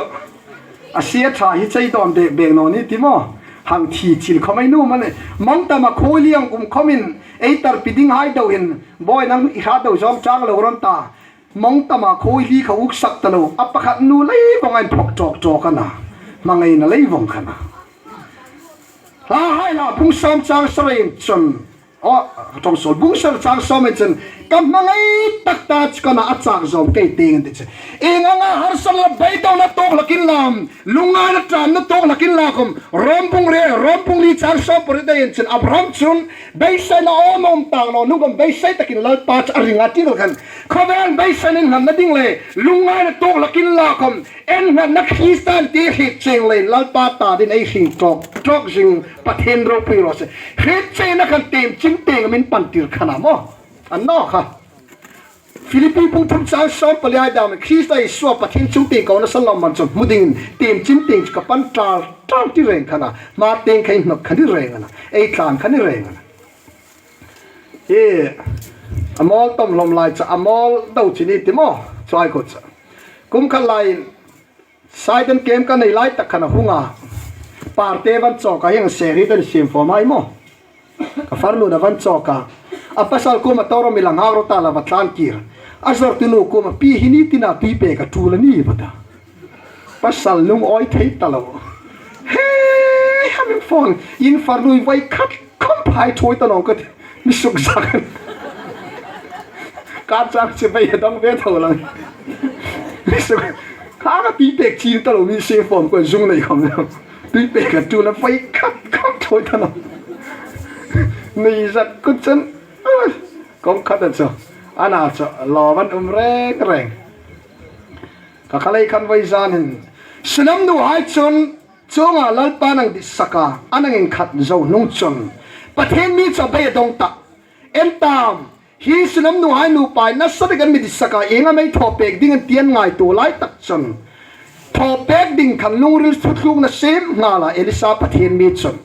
A sia ṭha hi chei dawn de beng naw ni ti maw. Hang thi chil khawm ei nu ma ne. Mong tam a khuoi liang um khawmin ei tar pi ding hai do hin. Boi nang i hra do zawng chang lo ron ta. Mong tam a khuoi li kha uk sak ta lo. A pakhat nu lei vong a inphok tawk tawk a na. Hmangaina lei vong kha na. Hla hai la bung sawm chang sari chun. Aw, ṭawng sawl bung sari chang sawm chun. Ka hmangai tak ta chu ka na a chak zawm kei tieng ti chu. Ieng anga harsa le beidawngna tuok hlakin lam. Lungngaina ṭanna tuok hlakin la khawm. Rom bung re, Rom bung li chang sawm pariet dai chun. Abraham chun. Beiseina awm awm tak lo. Nung khawm beisei takin Lalpa chu a ring a ti lo khan. Khawvel beiseina innghatna ding le. Lungngaina tuok hlakin la khawm. Innghatna Krista ti hriet chieng leiin Lalpa ta dingin ei hring tawk, tawk zing Pathien ropui raw se. Hriet chiengna khan tiem chim tieng min pan tir kha na maw. A naw kha. Philippi bung thum chang sawm pali hai dam Krista Isua Pathien chung tieng kona san lo man chun hmu dingin tiem chim tieng chu ka pan tar, tar ti reng kha na. Hma tieng kha inhnawt kha ni reng a na. Ei tlan kha ni reng a na. E, a mawl tawm hlawm lai chu, a mawl do chi ni ti maw. Chuai ko chu. Kum khat lai Saidan kem ka nei lai tak khan a hung a. Parte van chawk a hieng seri dan siem fawm ai maw. Ka farnu na van chawk a. A pasal kuoma tawra mi lang hak ro ta la va tlan kir. A zawrtu nu kuoma pi hi ni tina tui pek a tul a ni va ta. Pasal nung awi thei ta lo. He, ha mi phone. In farnu vai khat khawm phai thuoi ta naw ka ti. Mi suk zak. Ka chak chi bai dang ve tho lang. Mi suk. Kha ka tui pek chin ta lo mi se form ko zung nei khawm. Tui pek ka tu na fai khat khat thuoi ta naw. Nei zak ku chen. Kong khat a chu. A na chu. Lo van um reng reng. Ka kha lei khan vawizanin Sunam nuhai chun chuonga Lalpan an ditsak a, an inkhat zo hnung chun Pathien mi chu a beidong ta. En ta, hi Sunam nuhai nupa hi nasa takin mi ditsak a, ieng am ei thaw pek ding an ti an ngaituo lai tak chun thaw pek ding khan lungril thuthlungna siem nghal a Elisa Pathien mi chun.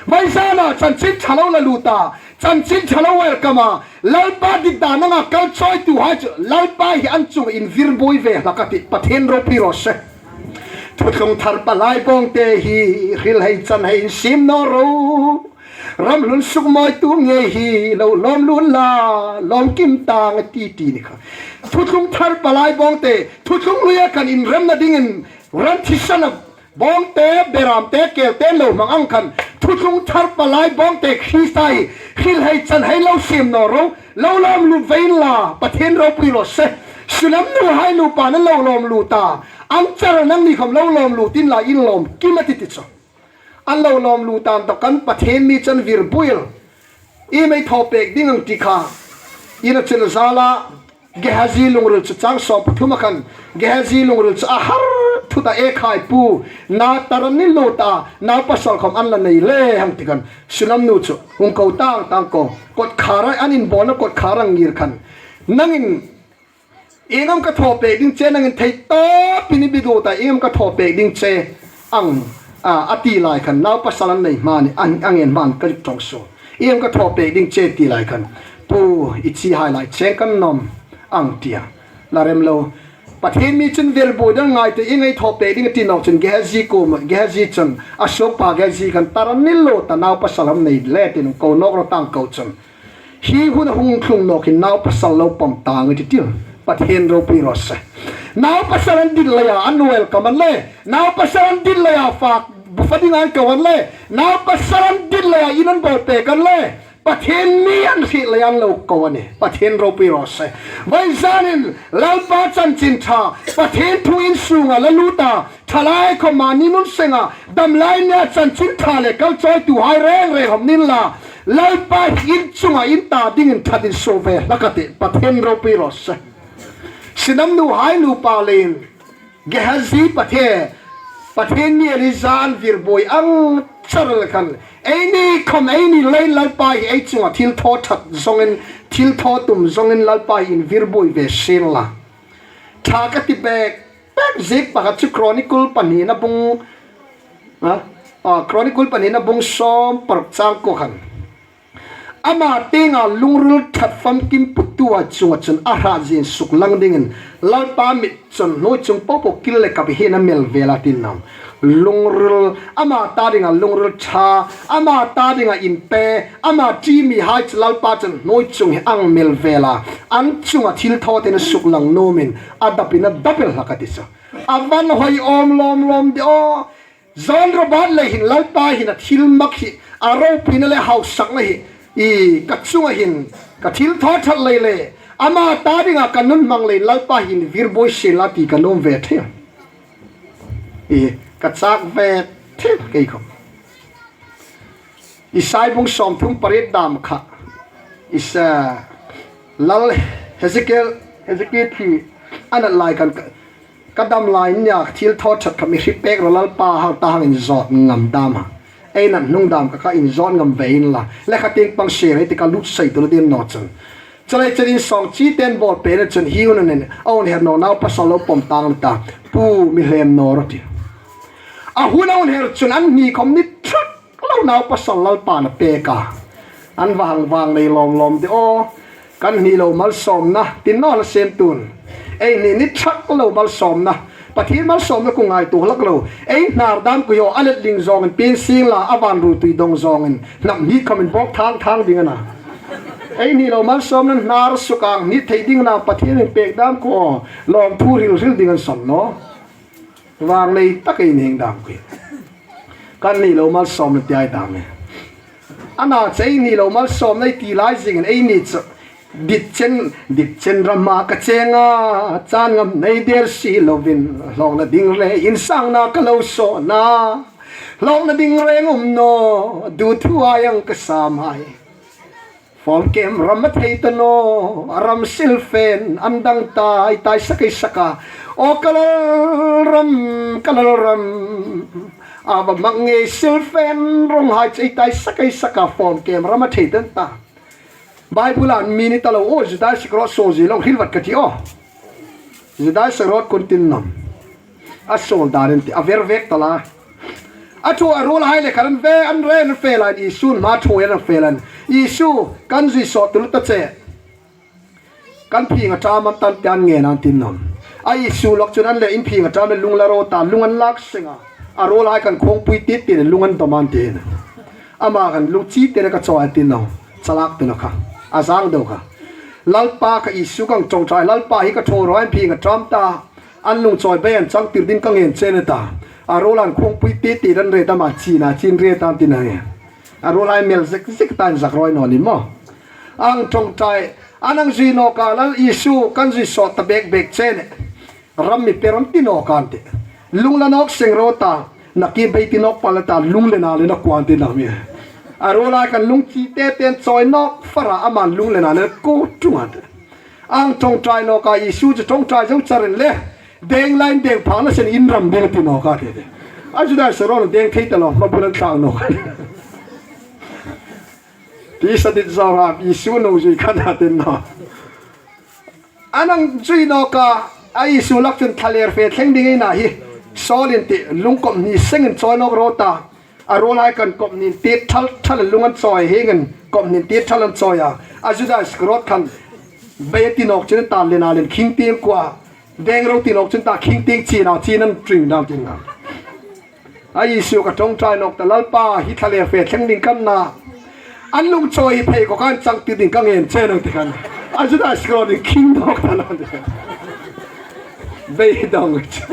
Vawizana chanchin ṭha lo la lut a, chanchin ṭha lo welcome a, Lalpa dit dan anga kal chawituhai chu Lalpa hi an chunga invir buoi ve hlak a tih, Pathien ropui raw se. Thuthlung thar palai bawngte hi hril hei chan hei insiem naw ro. Ram hlun suk mawitu ngei hi lo lawm lut la, lawm kim tang a ti ti ni kha. Thuthlung thar palai bawngte, thuthlung luia khan inremna dingin ran thisana bawngte, beramte, kelte lo hmang ang khan thuthlung thar palai bawngte Krista hi hril hei chan hei lo siem naw ro, lo lawm lut ve inla, Pathien ropui raw se. Sunam nuhai nupa an lo lawm lut a, an char nangni khawm lo lawm lut inla, in lawm kim a ti ti chu. An lo lawm lut a, an tawk khan Pathien mi chu an vir buoi el. Iem ei thaw pek ding ang ti kha. Ina chun a zala, Gehazi lungril chu chang sawm pathum a khan, Gehazi lungril chu a har thut a, e khai pu, na taran ni lo ta, nau pasal khawm an la nei le hang ti khan. Sunam nu chu hung ko tang tang ko, kotkhar a, an inbawlna kotkhar a ngir khan. Nangin ieng am ka thaw pek ding che, nangin thei tawpin i biek ta, ieng am ka thaw pek ding che ang, a, a ti lai khan, nau pasal an nei hma ni, an, an ngen hma ni ka ṭawng suo. Ieng am ka thaw pek ding che ti lai khan, pu, i chihai lai cheng kan nuom ang tia. La rem lo. Pathien mi chun vir buoi dan ngai te, ieng am ei thaw pek ding a ti nawk chun Gehazi kuoma, Gehazi chun a suokpa Gehazi khan taran ni lo ta, nau pasal am nei le tin ko nawk rawh tang ko chun. Hi hun a hung tlung nawk hin nau pasal lo pawm tang i ti tih. Pathien ropui raw se. Nau pasal an dit leia an welcome an le. Nau pasal an dit leia fak bu fa ding an ko an le. Nau pasal an dit leia in an bawl pek an le. Pathien mi an hriet leia an lo ko a nih. Pathien ropui raw se. Vawizanin Lalpa chanchin ṭha, Pathien thu in sunga la lut a, ṭhalai khawma ni nun senga, dam lai nia chanchin ṭha le kal chawituhai reng reng hawm ni inla, Lalpa in chunga in ta dingin ṭhat in suo ve hlak a tih, Pathien ropui raw se. Sunam nuhai nupa leiin Gehazi Pathien, Pathien mi Elisa an vir buoi ang char el khan, eini khawm eini leiin Lalpa hi ei chunga thil thaw ṭhat zawngin, thil thaw tum zawngin Lalpa hi invir buoi ve sien la. Ṭha ka ti bek bek ziek pakhat chu Chronicle pahnina bung, ha? A, Chronicle pahnina bung sawm paruk chang kuo khan. Ama tienga lungril ṭhat famkim putu a chunga chun a hrat zin suklang dingin Lalpa mit chun hnuoi chung popo kil le kap hi a mel vel a ti naw. Lungril, ama ta dinga lungril ṭha, ama ta dinga inpe, ama ṭi mihai chu Lalpa chun hnuoi chung hi a mel vel a, an chunga thil thaw te a suklang nuomin a dapin a dap el hlak a ti chu. A van hoi awm lawm lawm de aw. John Robert lei hin Lalpa hin a thil mak hi, a ropuina le hausakna hi, i ka chunga hin ka thil thaw ṭhat lei le, ama ta dinga ka nun hmang leiin Lalpa hin vir buoi sien la ti ka nuom ve thei. I ka chak ve thei kei khawm. Isai bung sawmthum pariet dam kha. Isa Lal Hezekiel, Hezekiel thi a nat lai khan ka, ka dam lai nia thil thaw ṭhat kha mi hriet pek rawh Lalpa hang ta hang inzawt ngam dam a. Ei nat hnung dam kha ka inzawt ngam ve inla. Le kha tieng pang se rei ti ka lut sei tu lo ding naw chun. Chuleiin chun insawng chi ten bawl pek a chun hi hun a nen, a hun her naw nau pasal lo pawm tang ta, pu mi hlem naw rawh ti. A hun a hun her chun an hni khawm ni ṭhak lo nau pasal Lalpan a pek a. An vang vang nei lawm lawm de aw. Kan hni lo malsawmna, tin naw la sem tun. Ei hni ni ṭhak lo malsawmna. Pathien malsawmna ku ngaituo hlak lo. Ei hnar dam ku yo, a let ding zawngin pin sing la, a van ru tui dawng zawngin hnam hni khawmin bawk thang thang ding a na. Ei hni lo malsawmna hnar suk ang hni thei ding na Pathienin pek dam ku aw. Lawmthu hril hril ding an san naw. Vang nei tak ei hni dam ku. Kan hni lo malsawmna ti ei dam e. A na chu ei hni lo malsawmna ei ti lai zingin eini chu dit chen, dit chen rama ka cheng a, chan ngam nei der si lovin, hlawkna ding reng insangna ka lo sawn a. Hlawkna ding reng um naw, duthua ang ka sam hai. Fawm kem ram a thei ta naw, a ram silfen an dang tai, tai sak ei sak a. Aw ka Lalram, ka Lalram, a va mak ngei silfen rawng hai chu ei tai sak ei sak a, fawm kem ram a thei den ta. Bible-a mi ni ta lo, aw Judas Iscariot suol zie lo hril vat ka ti aw. Judas Iscariot kun tin nam. A suol dan in ti, a ver vek ta la. A thu a ruol hai le khan an ve, an re, an fe la, Isu hma thu an fe la. Isu, kan zui sawt tu ta che. Kan phing a ṭam am tan tian nge nan tin nam. A Isu lak chun an le in phing a ṭam le lung la ro ta, lung an lak seng a. A ruol hai khan khawngpui tit tit lung an dawm an tin. Ama khan lung chi te ka chawi tin nam. Chalak te lo kha. A zang deu kha. Lalpa ka Isu kan ṭawngṭai, Lalpa hi ka thaw ro, in phing a ṭam ta. An lung chawi bei an chang tir ding ka ngen che ni ta. A ruol an khawngpui tit tit an re ta ma chi na chin re ta tin a nge. A ruol hai mel zik zik ta in zak roi naw ni maw. An ṭawngṭai, an hang zui nawk a, Lal Isu kan zui sawt ta bek bek che ni. Ram mi pe ram ti nawk an ti. Lung la nawk seng ro ta, na ki bei ti nawk pal ta, lung le na le na kuan ti na mi. A ruol hai khan lung chi te ten chawi nawk far a, aman lung le na le ku tung an ti. An ṭawngṭai nawk a, Isu chu ṭawngṭai zo char in le. Deng lain deng phak na sen in ram ding ti nawk a ti ti. A Judas Iscariot deng thei ta lo, ma bul an thlang nawk a. Ti sa dit zo ra, Isu nung zui khan a tin naw. An hang zui nawk a, a Isu lak chun thlaler fe thleng ding ei na hi. Saul in ti, lung kawp hni seng in chawi nawk ro ta. A ruol hai khan kawp hni tit thal thal lung an chawi, hieng hin kawp hni tit thal an chawi a. A Judas Iscariot khan bei ti nawk chun ta le na len khing tieng kua. Deng ro ti nawk chun ta khing tieng chi na chi nan tring dam tin na. A Isu ka ṭawngṭai nawk ta, Lalpa hi thlaler fe thleng ding kan na. An lung chawi phei ko kan chang ti ding ka ngen che nang ti khan. A Judas Iscariot ding khing nawk ta na ti khan. Bei dong chu.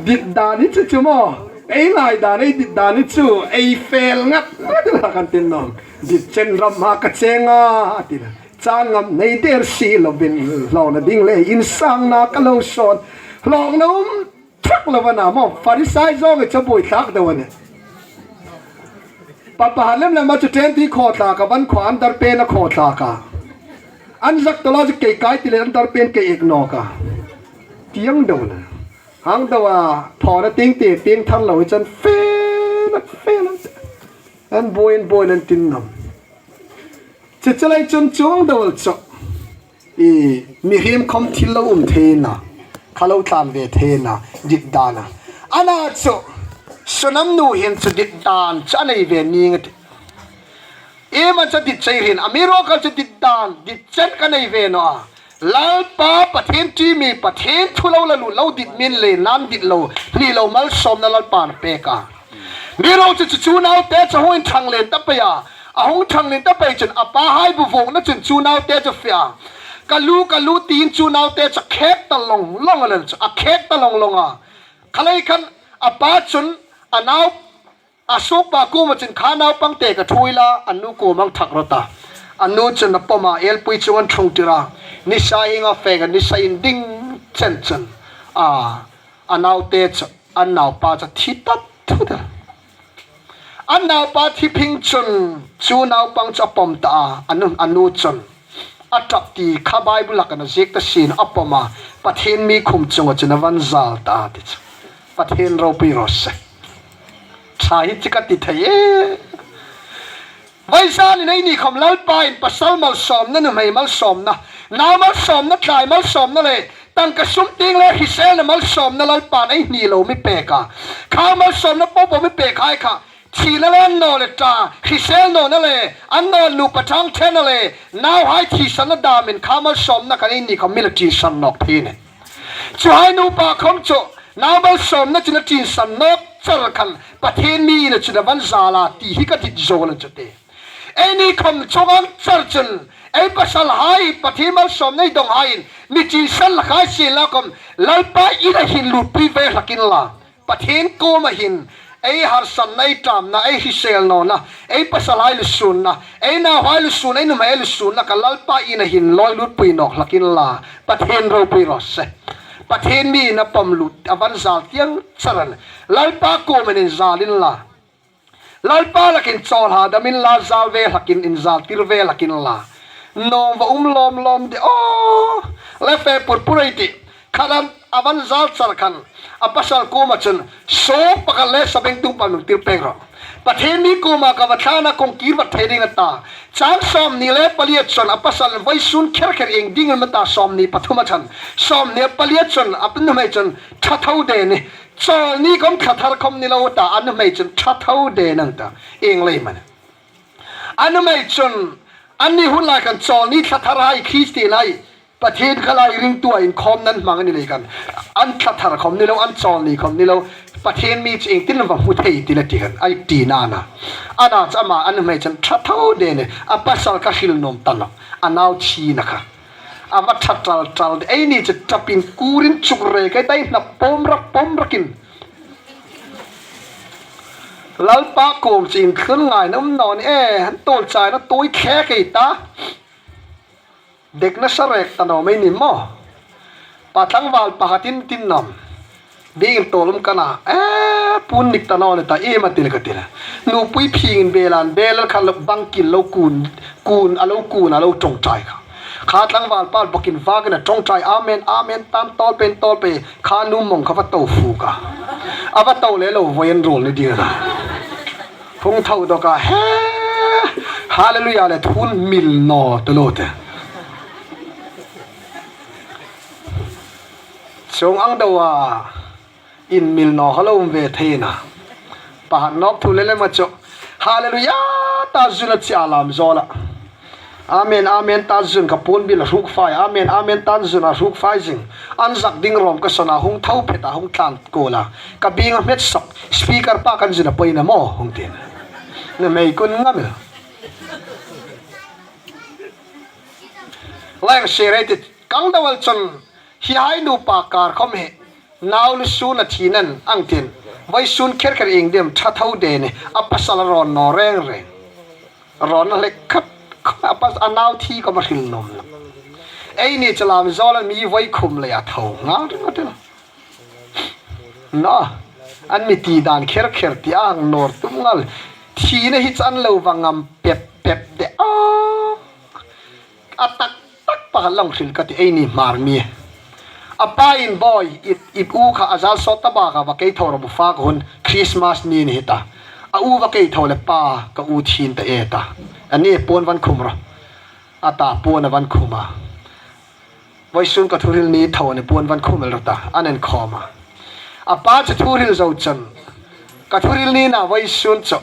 Dit dan hi chu chu maw. Ei ngai dan, ei dit dan hi chu. Ei fel ngat ngat la kan tin nawm. Dit chen ram hma ka cheng a, a ti la. Chan ngam nei der si lovin, hlawkna ding le insangna ka lo sawn. Hlawkna um thak lo va na maw, Farisai zawng i chabuoi thlak deu a nih. Pa pa ha lem lem a chu ṭen ti khaw thlak a, van khaw an dar pen a khaw thlak a. An zak ta lo chu kei kai ti le an dar pen kei ek nawk a. Tiang deu le. Hang deu a, thawna ting ti ting thar lo i chan fel a, fel a. An buoi, an buoi, an tin nam. Chu chu lai chun chuong deu chu. I, mihriem khom thil lo um thei na. Kha lo tlan ve thei na. Dit dan a. Ana chu. Sunam nu hin chu dit dan chu a nei ve ning a ti. Iem a chu dit chei hin. Amiruokchu dit dan, dit chen ka nei ve naw a. Lalpa Pathien ṭi mi, Pathien thu lo la lut lo dit min le nan dit lo, hni lo malsawmna Lalpan a pek a. Mi ro chu chu chu naute chu hung inthang len ta pei a. A hung thang len ta pei chun a pa hai bu vawngna chun chu naute chu fe a. Ka lu, ka lu tiin chu naute chu khek ta long long a lel chu. A khek ta long long a. Kha lei khan a pa chun a nau a suokpa kuoma chun kha naupang te ka thui la, a nu kuoma hang thak rawt a. A nu chun a pawm a, elpui chunga an ṭhung tir a. Nisa hienga fek a, nisa inding chen chun. A, a naute chu, an naupa chu thi tat thut a. An naupa thi phing chun, chu naupang chu a pawm ta a, a nu, a nu chun. A ṭap ti kha Bible-a kan ziek ta sin a pawm a, Pathien mi khum chunga chun a van zal ta ti chu. Pathien ropui raw se. Ṭha hi chu ka ti thei e. Vawisun hin eini khom Lalpa'n pasal malsawmna, nuhmei malsawmna, nau malsawmna, tlai malsawmna le tangka sum tieng le hriselna malsawmna Lalpa'n ei hni lo mi pek a. Kha malsawmna popo mi pek hai kha. Thina le an naw le ta, hrisel nawna le, an naw nupa thang thena le, nauhai thisanna damin kha malsawmna khan eini khom mi la tinsan nawk thei a nih. Chuhai nupa khom chu, nau malsawmna chun a tinsan nawk char khan, Pathien mi ina chun a van zal a ti hi ka dit zo a ni chu te. Eini khom chuong ang char chun, ei pasalhai Pathien malsawmna ei dawng haiin, mi tinsan la khai sien la khom, Lalpa ina hin lutpui ve hlak inla. Pathien kuoma hin, ei harsatna, ei ṭamna, ei hrisel nawna, ei pasalhai lusunna, ei nauhai lusunna, ei nuhmei lusunna kha Lalpa ina hin lawi lutpui nawk hlak inla, Pathien ropui raw se. Pathien mi ina pawm lut, a van zal tieng char a nih. Lalpa kuomin inzal inla. Lalpa lakin chawlhadam inla, zal ve hlakin, inzal tir ve hlak inla. Nawm va um lawm lawm de aw. le fe pur pur ei tih. Khat an a van zal char khan, a pasal kuoma chun, "Sawk pakhat le sabengtung pahnih tir peng rawh. Pathien mi kuoma ka va thlan a, kawngkir va thei ding," a ta. Chang sawmhni le pali a chun a pasal vawisun kher kher ieng ding am a ta, sawmhni pathum a chun. Sawmhni pali a chun a nuhmei chun ṭha tho de ni. Chawlni khom ṭha thar khom ni lo ta, a nuhmei chun ṭha tho de nang ta. Ieng lei am a ni. A nuhmei chun, anni hun lai khan chawlni ṭha thar hai, Kristien hai, Pathien kha lai ringtu a inkhawm nan hmang a ni lei khan. An ṭha thar khom ni lo, an chawlni khom ni lo. Pathien mi chu ieng tin am va hmu thei ti la ti khan. Ei tina a na. A na chu ama a nuhmei chun ṭha tho de ni. A pasal kha hril nuom ta nawh. A nau thina kha. A va ṭha tal tal de. Eini chu ṭapin kurin chuk re kei tai na pawm rak pawm rakin. Lalpa kuom chu inthlun ngaina um naw ni e, an tawl chaina tawi thlek ei ta. Dekna sa rek ta naw mei ni maw. Pa tlangval pakhatin tin nam. Bikin tawl um ka na. E, puon nik ta naw ni ta, iem a ti le ka ti le. Nupui phingin belan, belal khan lo bangkin lo kun, kun, a lo kun, a lo ṭawngṭai kha. Kha tlangval pa bukin vakin a ṭawngṭai, amen, amen, tan tawl pen, tawl pen, kha nu mawng kha va to fuk a. A va to le lo, vawi an ruol ni ding a na. Hung tho dawk a, he, hallelujah le thun mil naw ta lo te. Chuong ang deu a, inmil naw kha lo um ve thei a na. Pakhat nawk thu le lem a chu. Hallelujah, ta zun a chi a lam zawl a. Amen, amen, ta zun ka puon bil a hruk fai. Amen, amen, ta zun a hruk fai zing. An zak ding rawm ka sawn a, hung tho phet a, hung tlan kuol a. Ka bing a hmet sak. Speaker pa kan zun a poi na maw, hung tin. Na mei kun ngam el. Lang se rei ti kang deu a chun. Hi hai nupa kar khom hi, nau lu sun a thi nan ang tin, vawisun kher kher ieng ding am ṭha tho de ni, a pasal a rawn naw reng reng. Rawn a hlek khat, khat a pas-, a nau thi khom a hril nuom nawh. Eini chu lam zawl an mi vawi khum lei a tho ngal ring a ti nawh. Naw, an mi ti dan kher kher ti ang nawr tum ngal. Thina hi chu an lo va ngam pep pep de a. A tak tak pakhat lo hril ka ti, eini Hmar mi. A pa in, "Bawi, i, i u kha a zal sawt ta bak a, va kei tho rawh, bu fak hun, Christmas ni ni hi ta. A u va kei tho le pa, ka u thin ta e," ta. A ni, "Puon van khum rawh," a ta, puon a van khum a. Vawisun ka thuhril ni tho a ni, puon van khum el rawh ta, an en khawm a. A pa chu thuhril zo chun, ka thuhril ni na vawisun chu,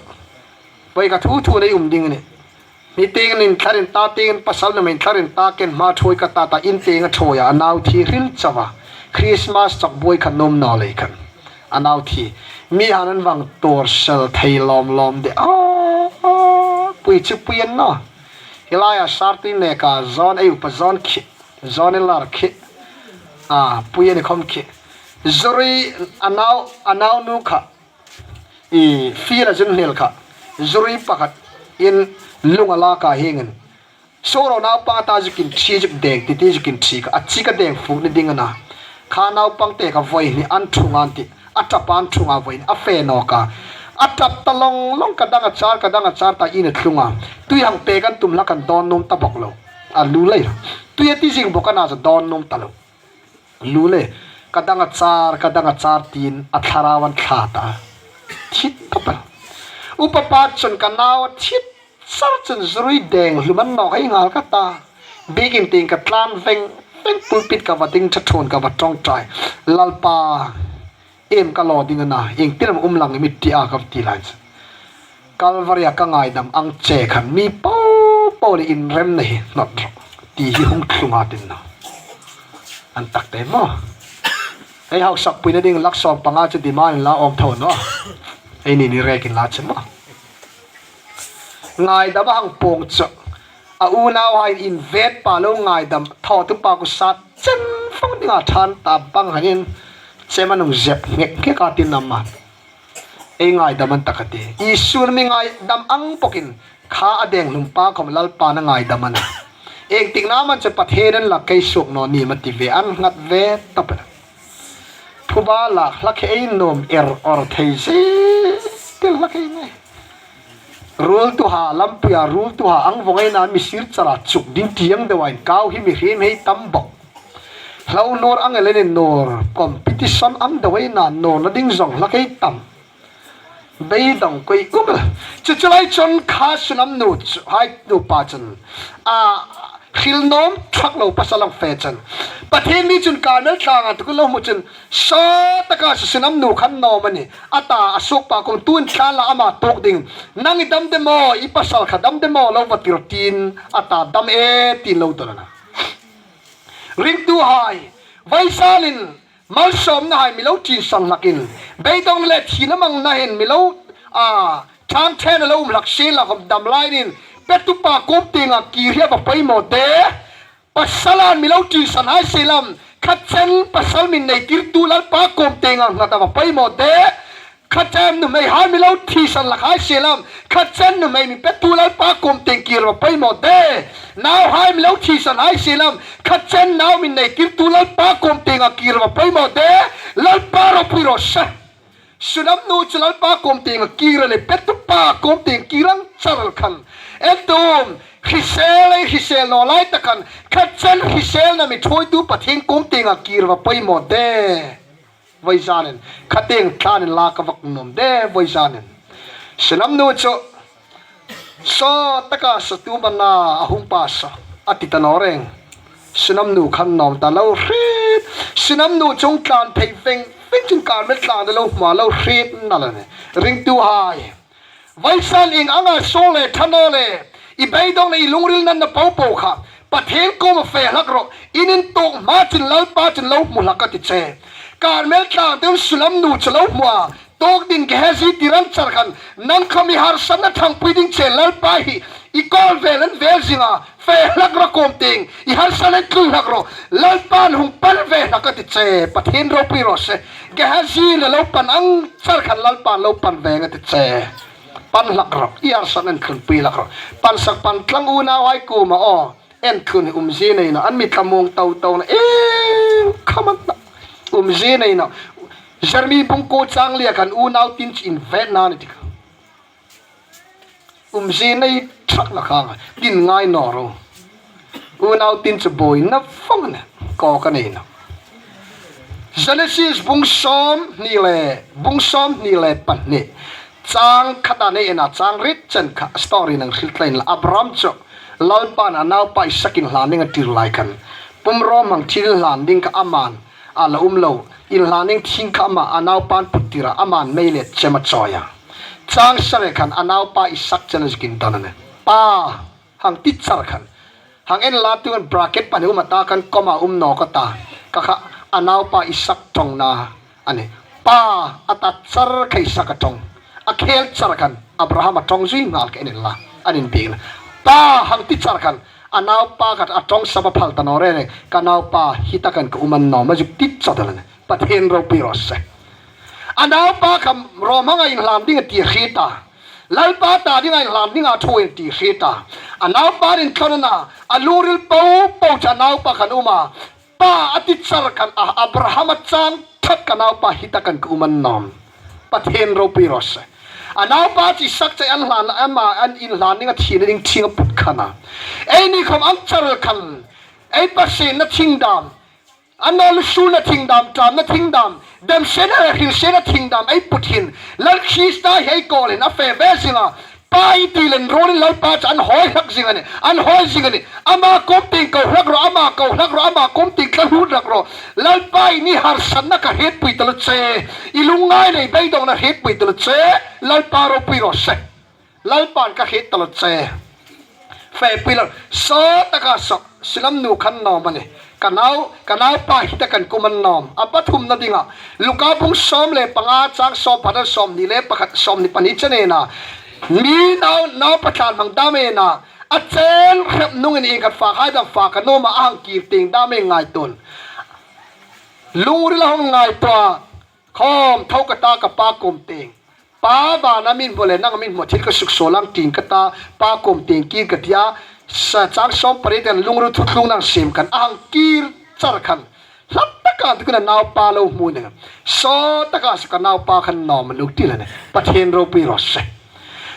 vawi ka thu thu nei um ding a ni. Mi tieng in thlar in ta, tieng in pasal nuhmei in thlar in ta, ken hma thuoi ka ta ta, in tieng a thuoi a, a nau thi hril chau a. Christmas chawk buoi kha nuom naw lei khan. A nau thi. Mi han an vang tuor sel thei lawm lawm de. A, a, pui chu pui an naw. Hi lai a Sartui neka John ei upa John khi. John ei lar khi. A, pui a ni khom khi. Zuri a nau, a nau nu kha. I, field a zun hnel kha, zuri pakhat in lung a lak a hieng in. Soro naupang a ta zikin thi zik deng, ti ti zikin thi kha, a chik a deng fuk ni ding a na. Kha naupang te kha vawi hni an thung an ti, a ṭap an thung a vawi hni, a fe nawk a. A ṭap ta long long ka dang a char, ka dang a char ta in a thlung a. Tui hang pek an tum hlak an dawn nuom ta bawk lo. A lu lei. Tui a ti zing bawk a na chu dawn nuom ta lo. Lu le, ka dang a char, ka dang a char tiin a thlarau an thla ta. Thit ka pa. Upa pa chun ka nau a thit char chun zuri deng hlum an nawk hei ngal ka ta. Bikin tieng ka tlan veng, veng pulpit ka va ding ṭha ṭhuon ka va ṭawngṭai. Lalpa, iem ka lo ding a na, ieng tin am um lang i mit ti a ka ti lai chu. Calvary-a ka ngaidam ang che khan mi po po le inremna hi hnawt rawh ti hi hung thlung a tin naw. An tak te maw. Ei hausak puina ding lak sawm panga chu demand la awm tho naw. Eini ni rekin la chu maw. Ngaidam a hang puong chu. A unauhai invet pa lo ngaidam. Thawtu pa ku sat chen fawng dinga ṭhan ta bang hanin. Chem a nung zep nghek nghek a tin naw ma. Ei ngaidam an tak a ti. Isun mi ngaidam ang bawkin kha a deng hlum pa khom Lalpan a ngaidam a na. Ieng tik na man chu Pathien an la kei suok naw ni ma ti ve an nghat ve ta pa. Phuba lak hlak hi ei nuom er or thei zie. Tel hlak hi ngai. Ruoltuha lampuia ruoltuha ang vawng ei na mi sir chara chuk ding tieng deu a inkau hi mihriem hei tam bawk. Hlau nur ang elin nur, competition ang dawina nur na ding zong la kei tam. Beidong koi um. Chu chu lai chun kha Sunam nu chu, hai nupa chun, a, hril nuom thak lo pasal ang fe chun, Pathien mi chun Karmel tlanga tu lo hmu chun, saw taka Sunam nu khan nuom a nih. A ta a suok pa kuom tuin thlan la ama tuok ding. Nang i dam de maw, i pasal kha dam de maw, lo va tir tiin, a ta dam e tiin lo dawng a na. Ringtuhai, vawisun hin malsawmnahai mi lo ṭinsan hlakin, beidong le thina mangna hin mi lo, a, ṭhang ṭhen a lo um hlak sien la khom dam lai nin, petupa kuom tienga kir hi a va poimaw de. Pasalan mi lo ṭinsan hai sien la, khat chen pasal min nei tirtu Lalpa kuom tienga nghat a va poimaw de. Khat chen nuhmeihai mi lo ṭinsan hlak hai sien la, khat chen nuhmei mi petu Lalpa kuom tieng kir va poimaw de. Nauhai mi lo ṭinsan hai sien la, khat chen nau min nei tirtu Lalpa kuom tienga kir va poimaw de. Lalpa ropui raw se. Sunam nu chu Lalpa kuom tienga kir a nih, petupa kuom tieng kir ang char khan. En tum, hrisel ei hrisel naw lai ta khan, khat chen hriselna mi ṭhuoitu Pathien kuom tienga kir va poimaw de. Vawisun hin, kha tieng thlan in la ka vak nuom de vawisun hin. Sunam nu chu, saw taka saw tu mana a hung pa saw, a ti ta naw reng. Sunam nu khan nuom ta lo hriet. Sunam nu chu tlan thei veng veng chun Karmel tlanga lo hmu a lo hriet na la nih. Ringtuhai, vawisun ieng anga suol le ṭha naw le, i beidong le i lungril natna po po kha Pathien kuoma fe hlak rawh, in intuok hma chun Lalpa chun lo hmu hlak a ti che. Karmel tlanga tu Sunam nu chu lo hmu a, tuok ding Gehazi tir ang char khan, nang khom i harsatna ṭhangpui ding che Lalpa hi, i kawl vel an vel zinga, fe hlak rawh kuom tieng, i harsatna tlung hlak rawh, Lalpan hung pan ve hlak a ti che, Pathien ropui raw se. Gehazi le lo pan ang char khan Lalpan lo pan ve ang a ti che. Pan hlak rawh, i harsatna tlungpui hlak rawh. Pansak pan tlang unauhai kuoma aw, en tlun hi umzie nei naw, an mi thlamuong tau tau na, ieng khom an na. Umzie nei naw. Jeremi bung kuo chang li khan unau tin chu invetna ni ti kha. Umzie nei thak la khang, tin ngai naw ro. Unau tin chu buoina fang a nih, kawk a nei naw. Genesis bung sawmhni le, bung sawmhni le pahni. Chang khata nei en a, chang riet chen kha story nang hril tlat la. Abraham chu Lalpan a naupa Isak inhlan ding a tir lai khan, pumrawhmang thil inhlan ding kha aman a la um lo. Inhlan ding thing kha ama a naupan put tir a, aman mei le chem a chawi a. Chang sari khan a naupa Isak chen a zikin dawn a nih. Pa, hang ti char khan. Hang en la, tu khan bracket pahni um a ta, khan comma um naw ka ta. Kha kha a naupa Isak ṭawngna a nih. Pa, a ta char kha Isak a ṭawng. A khel char khan Abraham a ṭawng zui nghal kha en la. An inbiekna. Pa, hang ti char khan a naupa kha a ṭawng sap a phal ta naw reng reng. Ka naupa hi ta khan ka um a ni naw am a zuk ti char ta la nih. Pathien ropui raw se. A naupa kha rawhmanga inhlan ding a ti hriet a. Lalpa ta dinga inhlan dinga thu a ti hriet a. A naupa rin thlon a na, a lungril po po chu a naupa khan um a. Pa, a ti char khan, a, Abraham a chang thak, ka naupa hi ta khan ka um a ni naw am. Pathien ropui raw se. A naupa chu Isak chu an hlan, ama an inhlan ding a thina ding thing a put khan a. Eini khom ang char khan, ei Pathien na thing dam, a nawlsuna thing dam, ṭamna thing dam, demsietna hrilsietna thing dam ei put hin, Lal Krista hi ei kawl hin a fe ve zing a. Pa, i ti lem ruolin Lalpa chu an hawi hlak zing a nih, an hawi zing a nih. Ama kuom tieng ko hlak rawh, ama ko hlak rawh, ama kuom tieng tla hlut hlak rawh. Lalpa, i ni harsatna ka hrietpui ta lo che. I lungngai le i beidongna hrietpui ta lo che. Lalpa ropui raw se. Lalpan ka hriet ta lo che. Fepui lo. Saw taka saw, Sunam nu khan nuom a nih. Ka nau, ka naupa hi ta khan ka um a ni naw am. A pathumna dinga, Luka bung sawm le panga chang sawmpakhat, sawmhni le pakhat, sawmhni pahni chen en a. Mi nau, naupa tlanhmang dam en a. A chen hrep nungin ieng khat fak hai dam fak ka nuom a, a hang kir tieng dam ei ngaituo. Lungril a hung ngaituo a. Khawm tho ka ta ka pa kuom tieng. Pa, vana mi hmu le nanga mi hmu thil ka suksuol ang tiin ka ta, pa kuom tieng kir ka ti a. Sa chang sawmpariet khan lungril thuthlung nang siem khan a hang kir char khan. Hla taka tu khan a naupa lo hmu ning. Saw taka saw ka naupa khan nuom a nuk ti la nih. Pathien ropui raw se.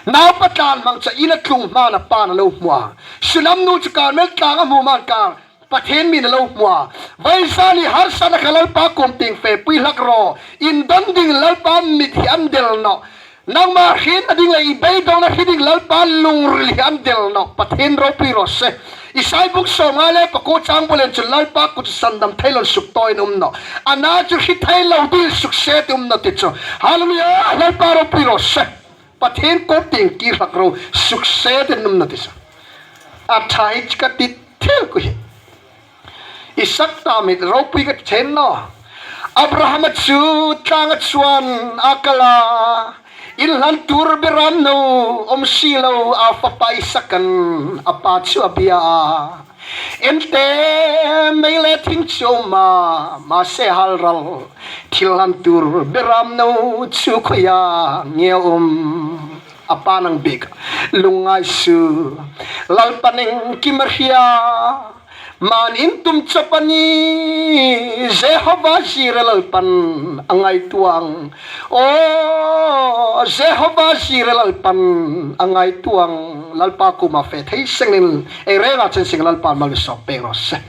Naupa tlanhmang chu in a tlung hmain a pa'n a lo hmu a. Sunam nu chu Karmel tlanga a hmu hmain khan Pathien min a lo hmu a. Vawisuna harsatna kha Lalpa kuom tieng fepui hlak ro. Indon ding Lalpa mit hi an del nawh. Nangma hrietna ding le i beidongna hriet ding Lalpa lungril hi an del nawh. Pathien ropui raw se. Isai bung sawmnga le pakuo chang bula chun Lalpa kut sandam thei loin suktawiin um nawh. A na chu hre thei lo dingin suksetin um nawh ti chu. Hallelujah, Lalpa ropui raw se. Pathien kuom tieng kir hlak ro, suksetin um nawh ti chu. A ṭha hi ka ti thil ku hi. Isak ta mit ropui ka chen nawh. Abrahama chu tlanga chuan a kal a. Inhlan tur beram no awm si lo a fapa Isakin a pa chu a bia a. Ente mei le thing chu a um a, mahse halral thil hlan tur beram no chu khawi a nge a um. A pa nang bik lungngai suh. Lalpan engkim a hria. Man in tum chawp a ni. Jehovah Jireh Lalpan a ngaituo ang. Aw, Jehovah Jireh Lalpan a ngaituo ang. Lalpa kuoma fe thei sengin ei renga chen seng Lalpan mal mi sawm pek raw se.